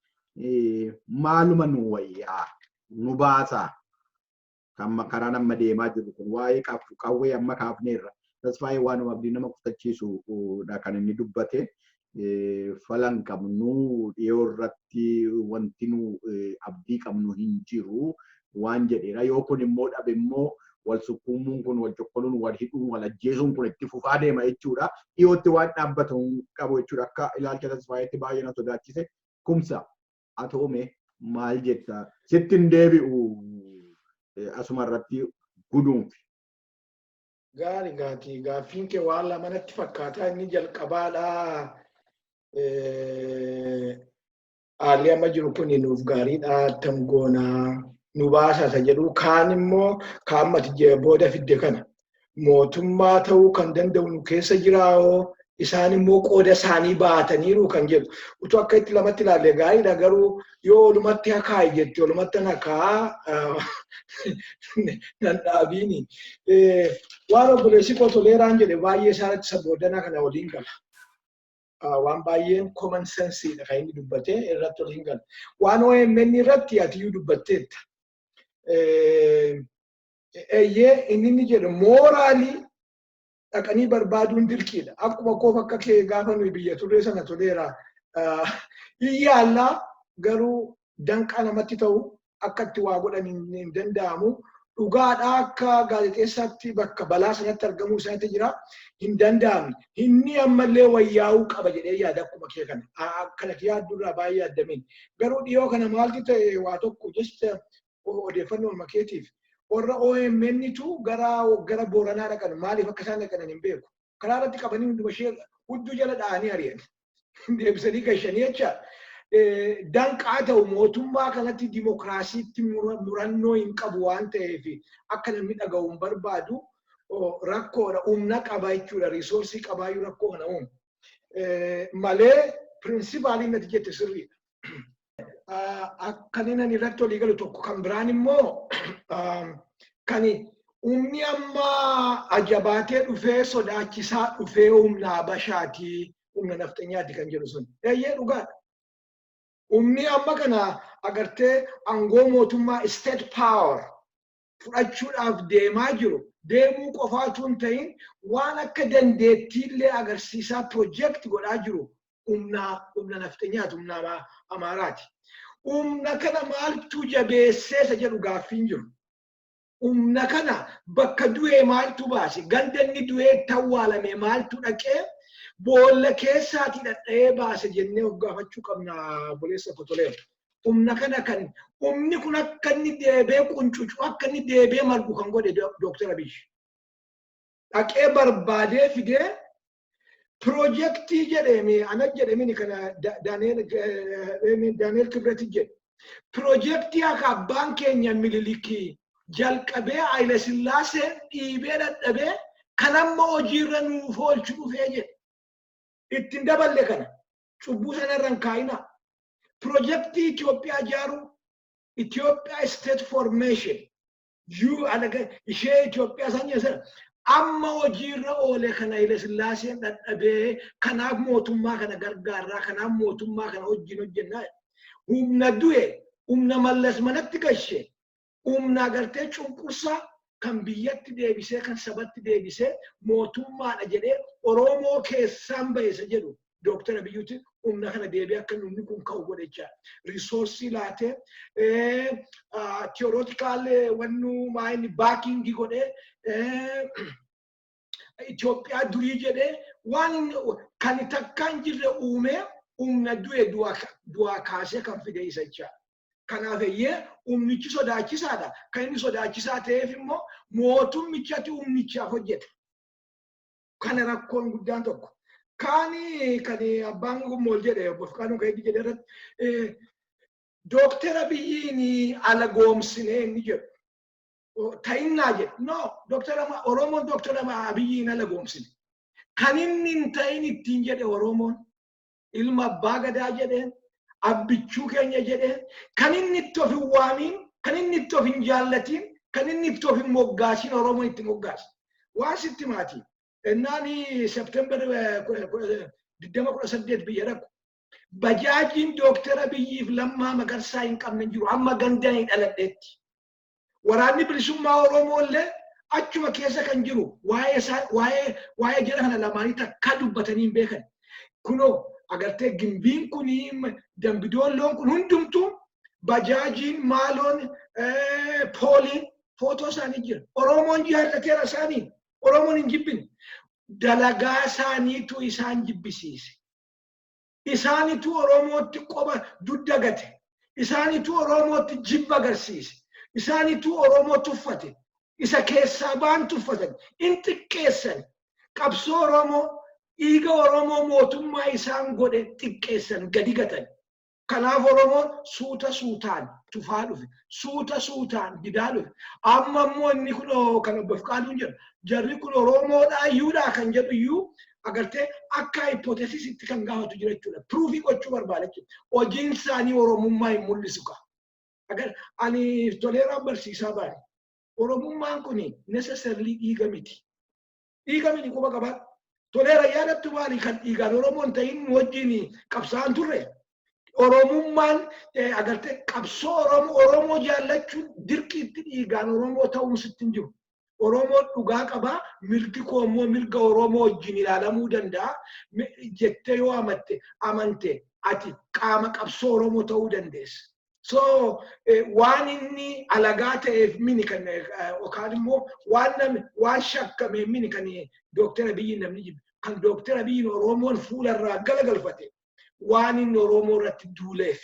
maaluma nu wayyaa, nu baasaa? Kan karaan amma deemaa jiru kun, waa'ee qawwee amma kaafneerra. Tasfaayee waanuma abdii nama kutachiisudha kan inni dubbate. Falan qabnu, dhiyoo irratti wanti nu abdii qabnu hin jiru waan jedheera. Yoo kun immoo dhabe immoo wal sukkuumuun kun, wal cokkoluun, wal hidhuun, wal ajjeesuun kun itti fufaa deema jechuudha. Dhiyootti waan dhaabbatu qabu jechuudha. Akka ilaalcha Tasfaayeetti baay'ee na sodaachise. Kumsa, atoome maal jetta? Sitti hin deebi'u, asuma irratti guduunfi. Gaarii gaati. Gaaffiin kee waan lama natti fakkaata. Inni jalqabaadha. Haalli amma jiru kun nuuf gaariidha. Attam goonaa nu baasa isa jedhu. Kaan immoo kaan mati booda fidde kana. Mootummaa ta'uu kan danda'u nu keessa jiraawoo, isaan immoo qooda isaanii baataniiru kan jedhu. Utuu akka itti lamatti ilaalle gaariidha, garuu yoo olumatti hakaayi jette, olumatti hakaa nan dhaabiini. Waan obboleessi koo Toleeraan jedhe baay'ee isaanitti saboodanaa kana waliin gala. Waan baay'een common sense kan inni dubbate irratti waliin gala. Waan OMN irratti atiyyuu dubbatteetta. Eeyyee, inni jedhu morally dhaqanii barbaaduun dirqiidha. Akkuma koof akka kee gaafa nuyi biyya turree sana, Toleera. Yaallaa garuu danqaa namatti ta'u, akka itti waa godhan hin danda'amu. Dhugaadhaa, akka gaazexeessaatti bakka balaa sanatti argamuu isaatti jira, hin danda'amne. Inni ammallee wayyaa'uu qaba jedhee yaada akkuma kee kana. Akkana yaaddurraa baay'ee addamiin. Garuu dhiyoo kana maaltu ta'e, waa tokko just odeeffannoo makeetiif. Warra OMN-tu gara Booranaa dhaqan, maaliif akka isaan dhaqan hin beeku. Karaa irratti qabanii hunduma ishee hudduu jala dha'anii ari'an. Deebisanii gashanii jecha. Danqaa ta'u, mootummaa kanatti dimokiraasiitti murannoo hin qabu waan ta'eef akka namni dhaga'u hin barbaadu, rakkoodha. Humna qaba jechuudha. Resource qabaayyuu rakkoo kana uumu. Malee principle nati jette sirriidha. Akka inni irratti walii galu tokko kan biraan immoo kan humni amma ajabaatee dhufee sodaachisaa dhufee humna Habashaati, humna nafxanyaati kan jedhu sun. Eeyyee, dhugaadha. Humni amma kana agartee aangoo mootummaa, state power, fudhachuudhaaf deemaa jiru, deemuu qofaatu hin ta'in, waan akka dandeettiillee agarsiisaa project godhaa jiru humna nafxanyaati, humna Amaaraati. Humna kana maaltu jabeessee isa jedhu gaaffiin jiru. Humna kana bakka du'ee maaltu baase? Ganda inni du'ee tawwaalame maaltu dhaqee boolla keessaatii dhadha'ee baase jennee of gaafachuu qabna, obboleessa Kotoleera. Humna kana kan humni kun akka inni deebee quncucu, akka inni deebee margu kan godhe Dooktar Abiy. Dhaqee barbaadee fidee Piroojeektii jedhame ana jedhamini kana Daani'el Kibreti jedhe. Piroojeektii akka abbaan keenya Minilikii jalqabee Haayile Sillaaseen dhiibee dadhabee kan amma hojiirra nuuf oolchu dhufee jedhe. Ittiin daballe kana cubbuu sanarra hin kaa'inaa. Piroojeektii Itoophiyaa ijaaruu, Itoophiyaa State Formation, ishee Itoophiyaa sanyii sana amma hojiirra oole kana Haayile Sillaaseen dadhabee, kanaaf mootummaa kana gargaarraa, kanaaf mootummaa kana wajjin hojjennaa. Humna du'e, humna Mallas manatti gashe, humna agartee cunqursaa kan biyyatti deebisee, kan sabatti deebisee mootummaadha jedhee Oromoo keessaan bahesa jedhu Dooktara Abiyyuuti humna kana deebi'ee akka humni kun ka'u godhe jechaadha. Resource laatee, theoretical wannu maayini backing godhee, Itoophiyaa durii jedhee waan kan takkaan hin jirre uumee humna du'e du'aa kaasee kan fide isa jechaadha. Kanaaf eeyyee, humnichi sodaachisaadha. Kan inni sodaachisaa ta'eef immoo mootummichatti humnichaaf hojjeta. Kana rakkoon guddaan tokko. Kaani kan abbaan gummool jedhe, obbo Fiqaaduun kan inni jedhe irratti, Dooktara Abiyyiin ala goomsinee inni jedhu. Ta'innaa jedhe. No, Dooktara Oromoon Dooktara Abiyyiin ala goomsine. Kan inni hin ta'in ittiin jedhe Oromoon ilma abbaa gadaa jedheen, abbichuu keenya jedheen, kan inni itti of hin waamiin, kan inni itti of hin jaallatiin, kan inni itti of hin moggaasin Oromoon itti moggaase. Waan sitti maati. Innaan September 2018 biyya dhaqu. Bajaajiin Dooktara Abiyyiif Lammaa Magarsaa hin qabne jiru hamma gandanii dhaladheetti. Waraanni bilisummaa Oromoo illee achuma keessa kan jiru waa'ee jara kana lamaanii takkaa dubbatanii hin beekan. Kunoo agartee, gimbiin kun, dambidoolloon kun hundumtuu, bajaajiin maaloon pooliin footoo isaanii jira. Oromoon jaallateera isaanii. Oromoon hin jibbine. Dalagaa isaaniitu isaan jibbisiise. Isaanitu Oromootti qoba dudda gate. Isaanitu Oromootti jibba agarsiise. Isaanitu Oromoo tuffate. Isa keessaa ba'an tuffatan. In xiqqeessan. Qabsoo Oromoo, dhiiga Oromoo mootummaa isaan godhe xiqqeessan, gadi gatan. Kanaaf Oromoon suuta suutaan tufaa dhufe. Suuta suutaan didaa dhufe. Amma immoo inni kun kan obbo Fiqaaduun jedhu. Jarri kun Oromoodhaa iyyuudhaa kan jedhu iyyuu agartee akka hypothesisitti kan gaafatu jira jechuudha. Proof gochuu barbaada jechuudha. Hojiin isaanii Oromummaa hin mul'isu ka. Ani toleeraan barsiisaa baane. Oromummaan kun necessarily dhiiga miti. Dhiiga miti, quba qabaadhu. Toleera, yaadattu maali, kan dhiigaan Oromoon ta'in wajjin qabsaa'an turre. Oromummaan agartee qabsoo Oromoo, Oromoo jaallachuun dirqiitti dhiigaan Oromoo ta'uun sitti hin jiru. Oromoon dhugaa qabaa, mirgi koo immoo mirga Oromoo wajjin ilaalamuu danda'a jettee yoo amante ati qaama qabsoo Oromoo ta'uu dandeessa. So waan inni alagaa ta'eef mini kan yookaan immoo waan namni waan shakkame mini kan Dooktara Abiyyiin namni jibbe. Kan Dooktara Abiyyiin Oromoon fuularraa galagalfate waan inni Oromoo irratti duuleef,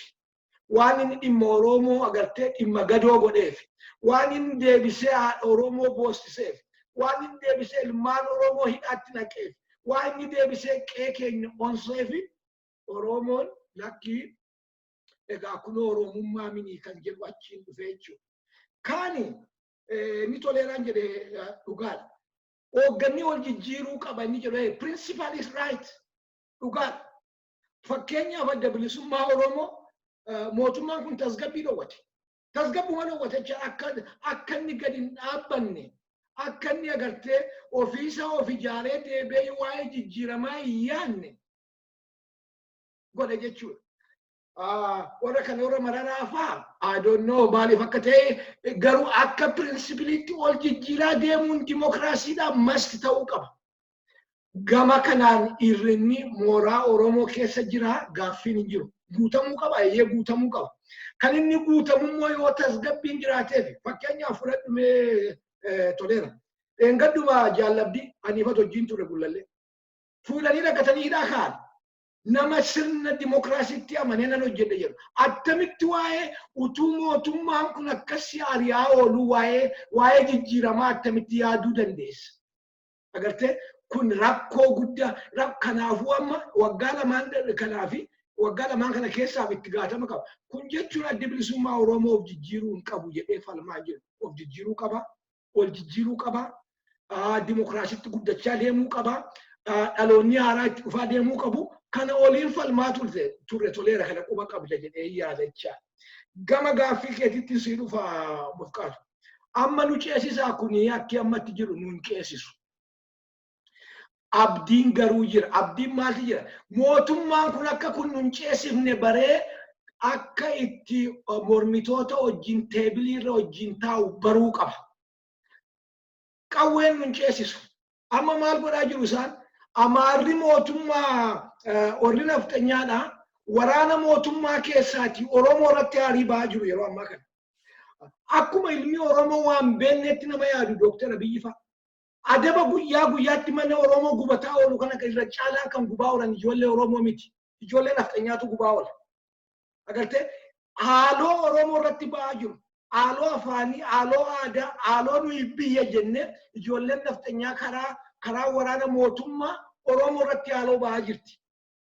waan inni dhimma Oromoo agartee dhimma gadoo godheef, waan inni deebisee haadha Oromoo boossiseef, waan inni deebisee ilmaan Oromoo hidhaatti naqeef, waan inni deebisee qe'ee keenya onseef Oromoon lakkii, egaa kun Oromummaa minii kan jedhu achiin dhufee jechuudha. Kaani inni toleeraan jedhe dhugaadha. Hoogganni wal jijjiiruu qaba inni jedhu principle is right, dhugaadha. Fakkeenyaaf, Adda Bilisummaa Oromoo mootummaan kun tasgabbii dhoowwate. Tasgabbuma dhoowwate jecha akka inni gadi hin dhaabbanne, akka inni agartee ofiisa of ijaaree deebi'ee waa'ee jijjiiramaa hin yaadne godhe jechuudha. Warra kana warra mararaa fa'aa, I don't know maaliif akka ta'e, garuu akka principleitti ol jijjiiraa deemuun dimokiraasiidhaan must ta'uu qaba. Gama kanaan irrinni mooraa Oromoo keessa jira, gaaffiin hin jiru. Guutamuu qaba, eeyyee, guutamuu qaba. Kan inni guutamu immoo yoo tasgabbiin jiraateef. Fakkeenyaaf fudhadhumee, toleera. Dheengadduma jaallabdii aniifatu wajjin ture gullallee. Fuudhanii dhaqatanii hidhaa kaa'an. Nama sirna dimokiraasiitti amanee nan hojjedhe jedhu. Attamitti waa'ee utuu mootummaan kun akkasii ari'aa oolu waa'ee jijjiiramaa attamitti yaaduu dandeessa? Agartee, Kun rakkoo guddaa. Kanaafuu amma waggaa 2n kanaafi waggaa 2n kana keessaaf itti gaafatama qaba. Kun jechuun Addi Bilisummaa Oromoo of jijjiiruu hin qabu jedhee falmaa jiru. Of jijjiiruu qaba. Ol jijjiiruu qaba. Dimokiraasitti guddachaa deemuu qaba. Dhaloonni haaraa itti dhufaa deemuu qabu. Kana oliin falmaa turre toleera, kana quba qabda jedhee yaadachaa. Gama gaaffii keetitti sii dhufa, Mufqaatu. Amma nu ceesisaa kuni akki ammatti jiru nu hin ceesisu. Abdiin garuu jira. Abdiin maaltu jira? Mootummaan kun akka kun nu hin ceesifne baree akka itti mormitoota wajjin teebilii irra wajjin taa'u baruu qaba. Qawween nu hin ceesisu. Amma maal godhaa jiru isaan? Amaarri mootummaa, warri nafxanyaadha. Waraana mootummaa keessaati Oromoo irratti aarii ba'aa jiru yeroo ammaa kana. Akkuma ilmi Oromoo waan beeknetti nama yaadu Dooktar Abiyyi fa'a. Adaba guyyaa guyyaatti mana Oromoo gubataa oolu kana irra caalaa kan gubaa oolan ijoollee Oromoo miti. Ijoollee nafxanyaatu gubaa oola. Agartee, haaloo Oromoo irratti ba'aa jiru. Haaloo afaanii, haaloo aadaa, haaloo nuyi biyya jennee ijoolleen nafxanyaa karaa waraana mootummaa Oromoo irratti haaloo ba'aa jirti.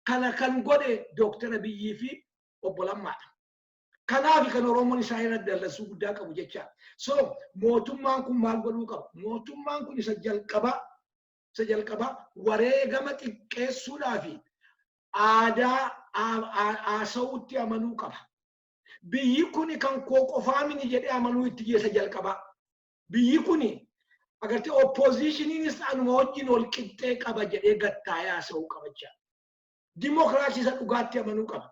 Kana kan godhe Dooktar Abiyyii fi obbo Lammaadha. Kanaaf kan Oromoon isaan irratti dallansuu guddaa qabu jecha. So mootummaan kun maal godhuu qaba? Mootummaan kun isa jalqabaa wareegama xiqqeessuudhaa fi aadaa haasa'uutti amanuu qaba. Biyyi kuni kan koo qofaa mini jedhee amanuu itti geessa jalqabaa. Biyyi kuni agartee oppositioniinis anuma wajjin ol qixxee qaba jedhee gattaa'ee haasa'uu qaba jechaadha. Dimokiraasii isa dhugaatti amanuu qaba.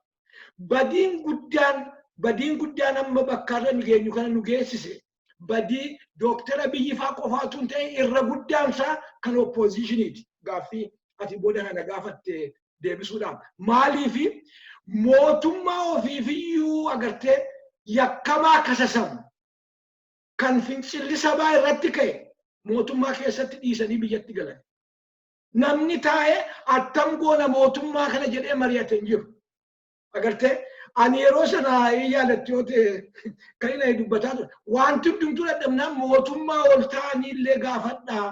Badiin guddaan amma bakka irra nu geenyu kana nu geessise badii Dooktara Abiyyi faa qofaatu hin ta'e, irra guddaan isaa kan oppositioniiti. Gaaffii ati booda kana gaafatte deebisuudhaaf. Maaliifi mootummaa ofiifiyyuu agartee yakkamaa kasasamu kan fincilli sabaa irratti ka'e mootummaa keessatti dhiisanii biyyatti galan. Namni taa'ee attam goona mootummaa kana jedhee mari'ate hin jiru. Agartee, ani yeroo sana yaadattu yoo ta'e kan inni dubbataa ture. Wanti hundumtuu dadhabnaan mootummaa ol ta'anii illee gaafadhaa.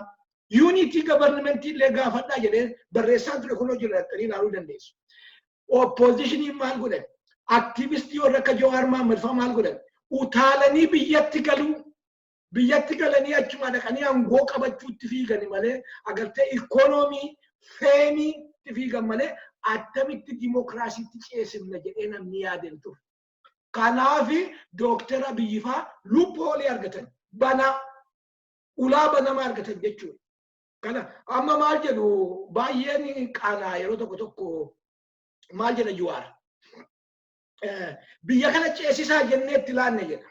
Unity governmentii illee gaafadhaa jedhee barreessaan ture, kun hojii dhaqxanii ilaaluu dandeessu. Oppositioniin maal godhan? Activistii warra akka Jawaar Mahaammad fa'aa maal godhan? Utaalanii biyyatti galuu, biyyatti galanii achuma dhaqanii aangoo qabachuutti fiigani malee, agartee, ikoonoomii feemiitti fiigan malee attamitti dimokiraasiitti ceesifna jedhee namni yaade hin ture. Kanaafi Dooktar Abiyyi fa'aa loopholeii argatan, banaa ulaa banamaa argatan jechuudha. Kana amma maal jedhu, baay'een qaanaa yeroo tokko tokko maal jedha Jawaar? Biyya kana ceesisaa jennee itti laanne jedha.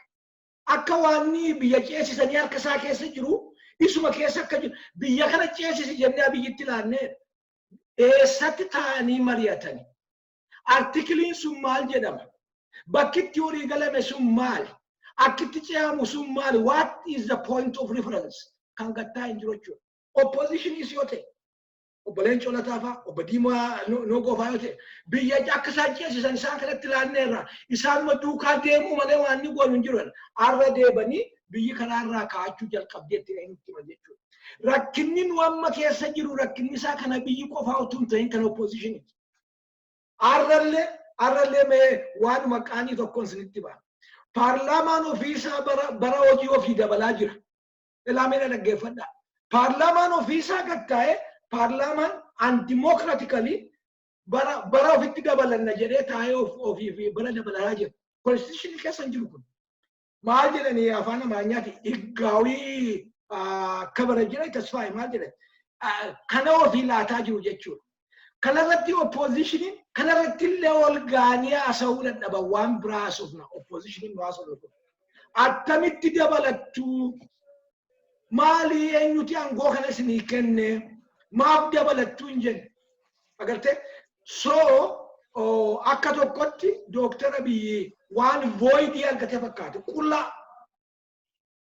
Akka waan biyya ceesisanii harka isaa keessa jiru, isuma keessa akka jiru, biyya kana ceesisi jennee Abiyyitti laanne. Eessatti taa'anii mari'atani? Articleiin sun maal jedhama? Bakki itti horii galame sun maali? Akkitti ce'amu sun maali? What is the point of reference? Kan gattaa hin jiru jechuudha. Oppositioniis yoo ta'e, obbo Leencoo Lataa fa'aa, obbo Diimaa Nogoo fa'aa yoo ta'e, biyya akka isaan ceesisan isaan kanatti laanneerra, isaan duukaa deemuu malee waan inni goonu hin jiru. Har'a deebanii biyyi karaarraa kaa'achuu jalqabdeetti kan nutti himan jechuudha. Rakkinni nu amma keessa jiru rakkinni isaa kana biyyi qofaa utuu hin ta'in kan oppositioniiti. Har'allee mee waanuma qaanii tokkoon isinitti ba'a. Paarlaamaan ofiisaa bara hojii ofii dabalaa jira. Ilaamee dhaggeeffadhaa. Paarlaamaan ofiisaa gattaa'ee, paarlaamaan undemocratically bara ofitti dabalanna jedhee taa'ee ofii bara dabalaa jira. Constitutionii keessa hin jiru kun. Maal jedhanii afaan Amaaryaati ህጋዊ kabara jira tasfaa'e maal jedhan, kana ofii laataa jiru jechuudha. Kanarratti oppositioniin kanarratti illee ol gaanii haasa'uu dadhaban, waan biraa haasofna oppositioniin nu haasofnu. Attamitti dabalattuu? Maali, eenyuti aangoo kana isinii kenne? Maaf dabalattuu hin jenne? Agartee, so akka tokkotti Dooktar Abiyyi waan voidii argate fakkaate, qullaa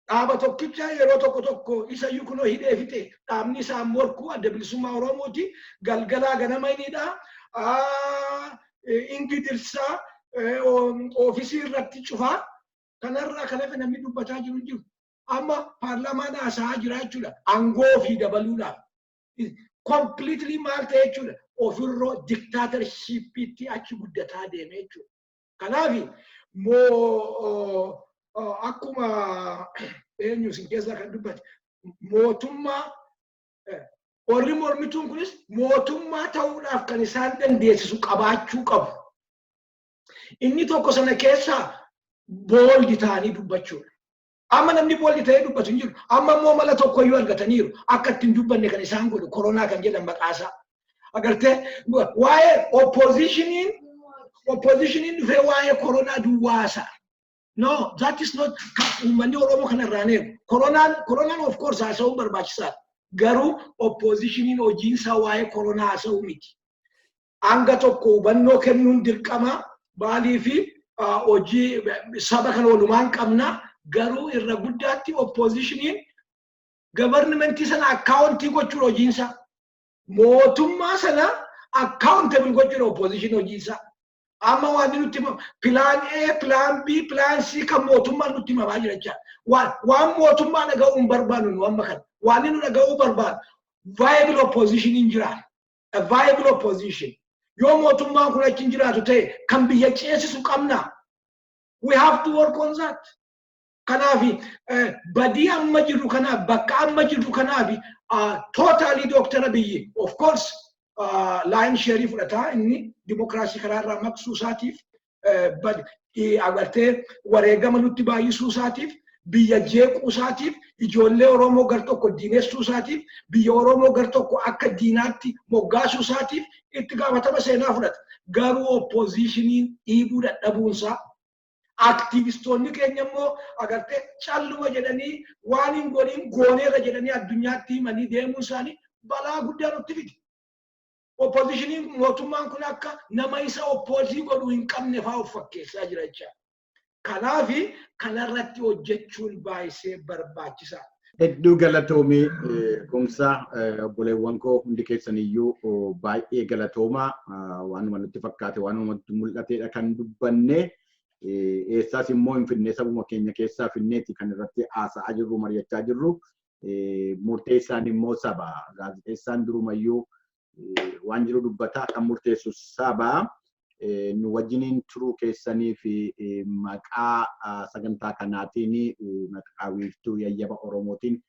dhaaba tokkicha yeroo tokko tokko isayyuu kunoo hidhee fixe. Dhaabni isaan morkuu Adda Bilisummaa Oromooti galgalaa ganama innidha ingidirsaa oofisii irratti cufaa. Kanarraa kan hafe namni dubbataa jiru hin jiru. Amma paarlaamaan haasa'aa jira jechuudha aangoo ofii dabaluudhaaf. Completely maal ta'e jechuudha? Ofirroo dictatorship iitti achi guddataa deeme jechuudha. Kanaaf moo akkuma eenyu isin keessaa kan dubbate, mootummaa warri mormituun kunis mootummaa ta'uudhaaf kan isaan dandeessisu qabaachuu qabu. Inni tokko sana keessaa bold ta'anii dubbachuudha. Amma namni bold ta'ee dubbatu hin jiru. Amma immoo mala tokkoyyuu argataniiru. Akka ittiin dubbanne kan isaan godhu koronaa kan jedhan maqaasaa. Agartee, waa'ee oppositioniin dhufee waa'ee koronaa duwwaasa. No, that is not uummanni Oromoo kana irraan eegu. Koronaan of course haasa'uun barbaachisaadha. Garuu oppositioniin hojiinsaa waa'ee koronaa haasa'uu miti. Hanga tokko hubannoo kennuun dirqama, maalii fi hojii saba kana walumaan qabna. Garuu irra guddaatti oppositioniin governmentii sana account gochuudha hojiinsaa. Mootummaa sana accountable gochuudha opposition hojiinsaa. Amma waan nutti himamu plan A, plan B, plan C kan mootummaan nutti himamaa jira jechaadha. Waan mootummaa dhaga'uu hin barbaannu nu amma kana. Waan inni nu dhaga'uu barbaadu, viable opposition hin jira. A viable opposition. Yoo mootummaan kun achi hin jiraatu ta'e, kan biyya ceesisu qabna. We have to work on that. Kanaaf badii amma jirru kanaaf, bakka amma jirru kanaaf, totally Dr. Abiyyi of course lion share fudhataa. Inni dimokiraasii karaa irraa maqsuu isaatiif, agartee, wareegama nutti baay'isuu isaatiif, biyya jeequu isaatiif, ijoollee Oromoo gar tokko diinessuu isaatiif, biyya Oromoo gar tokko akka diinaatti moggaasuu isaatiif itti gaafatama seenaa fudhata. Garuu oppositioniin dhiibuu dadhabuunsaa, aktiivistoonni keenya immoo agartee calluma jedhanii waan hin godhin gooneerra jedhanii addunyaatti himanii deemuun isaanii balaa guddaa nutti fide. Oppositioniin mootummaan kun akka nama isa oppose godhuu hin qabne fa'aa of fakkeessaa jira jechaadha. Kanaafi kanarratti hojjechuun baay'isee barbaachisaadha. Hedduu galatoomii, Kumsaa. Obboleewwan koo hundi keessaniyyuu baay'ee galatoomaa. Waanuma nutti fakkaate, waanuma nutti mul'atedha kan dubbanne. Eessaas immoo hin finne, sabuma keenya keessaa finneeti kan irratti haasa'aa jirru, mari'achaa jirru. Murteessaan immoo saba. Gaazexeessaan durumayyuu waan jiru dubbataa, kan murteessu saba. Nu wajjiniin turuu keessanii fi maqaa sagantaa kanaatiin, maqaa Wiirtuu Yayyaba Oromootiin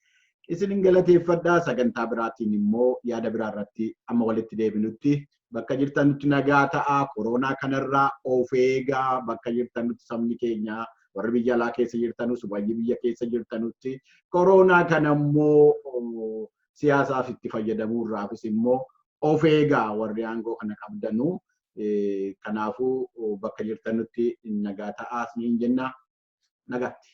isinin galateeffadha. Sagantaa biraatiin immoo yaada biraa irratti amma walitti deebinutti bakka jirtanutti nagaa ta'a. Koronaa kanarraa of eegaa. Bakka jirtanutti, sabni keenya warri biyya alaa keessa jirtanus, warri biyya keessa jirtanutti, koronaa kana immoo siyaasaaf itti fayyadamuurraafis immoo of eegaa, warri aangoo kana qabdanuu. Kanaafuu bakka jirtanutti nagaa ta'aa isiniin jenna. Nagaatti.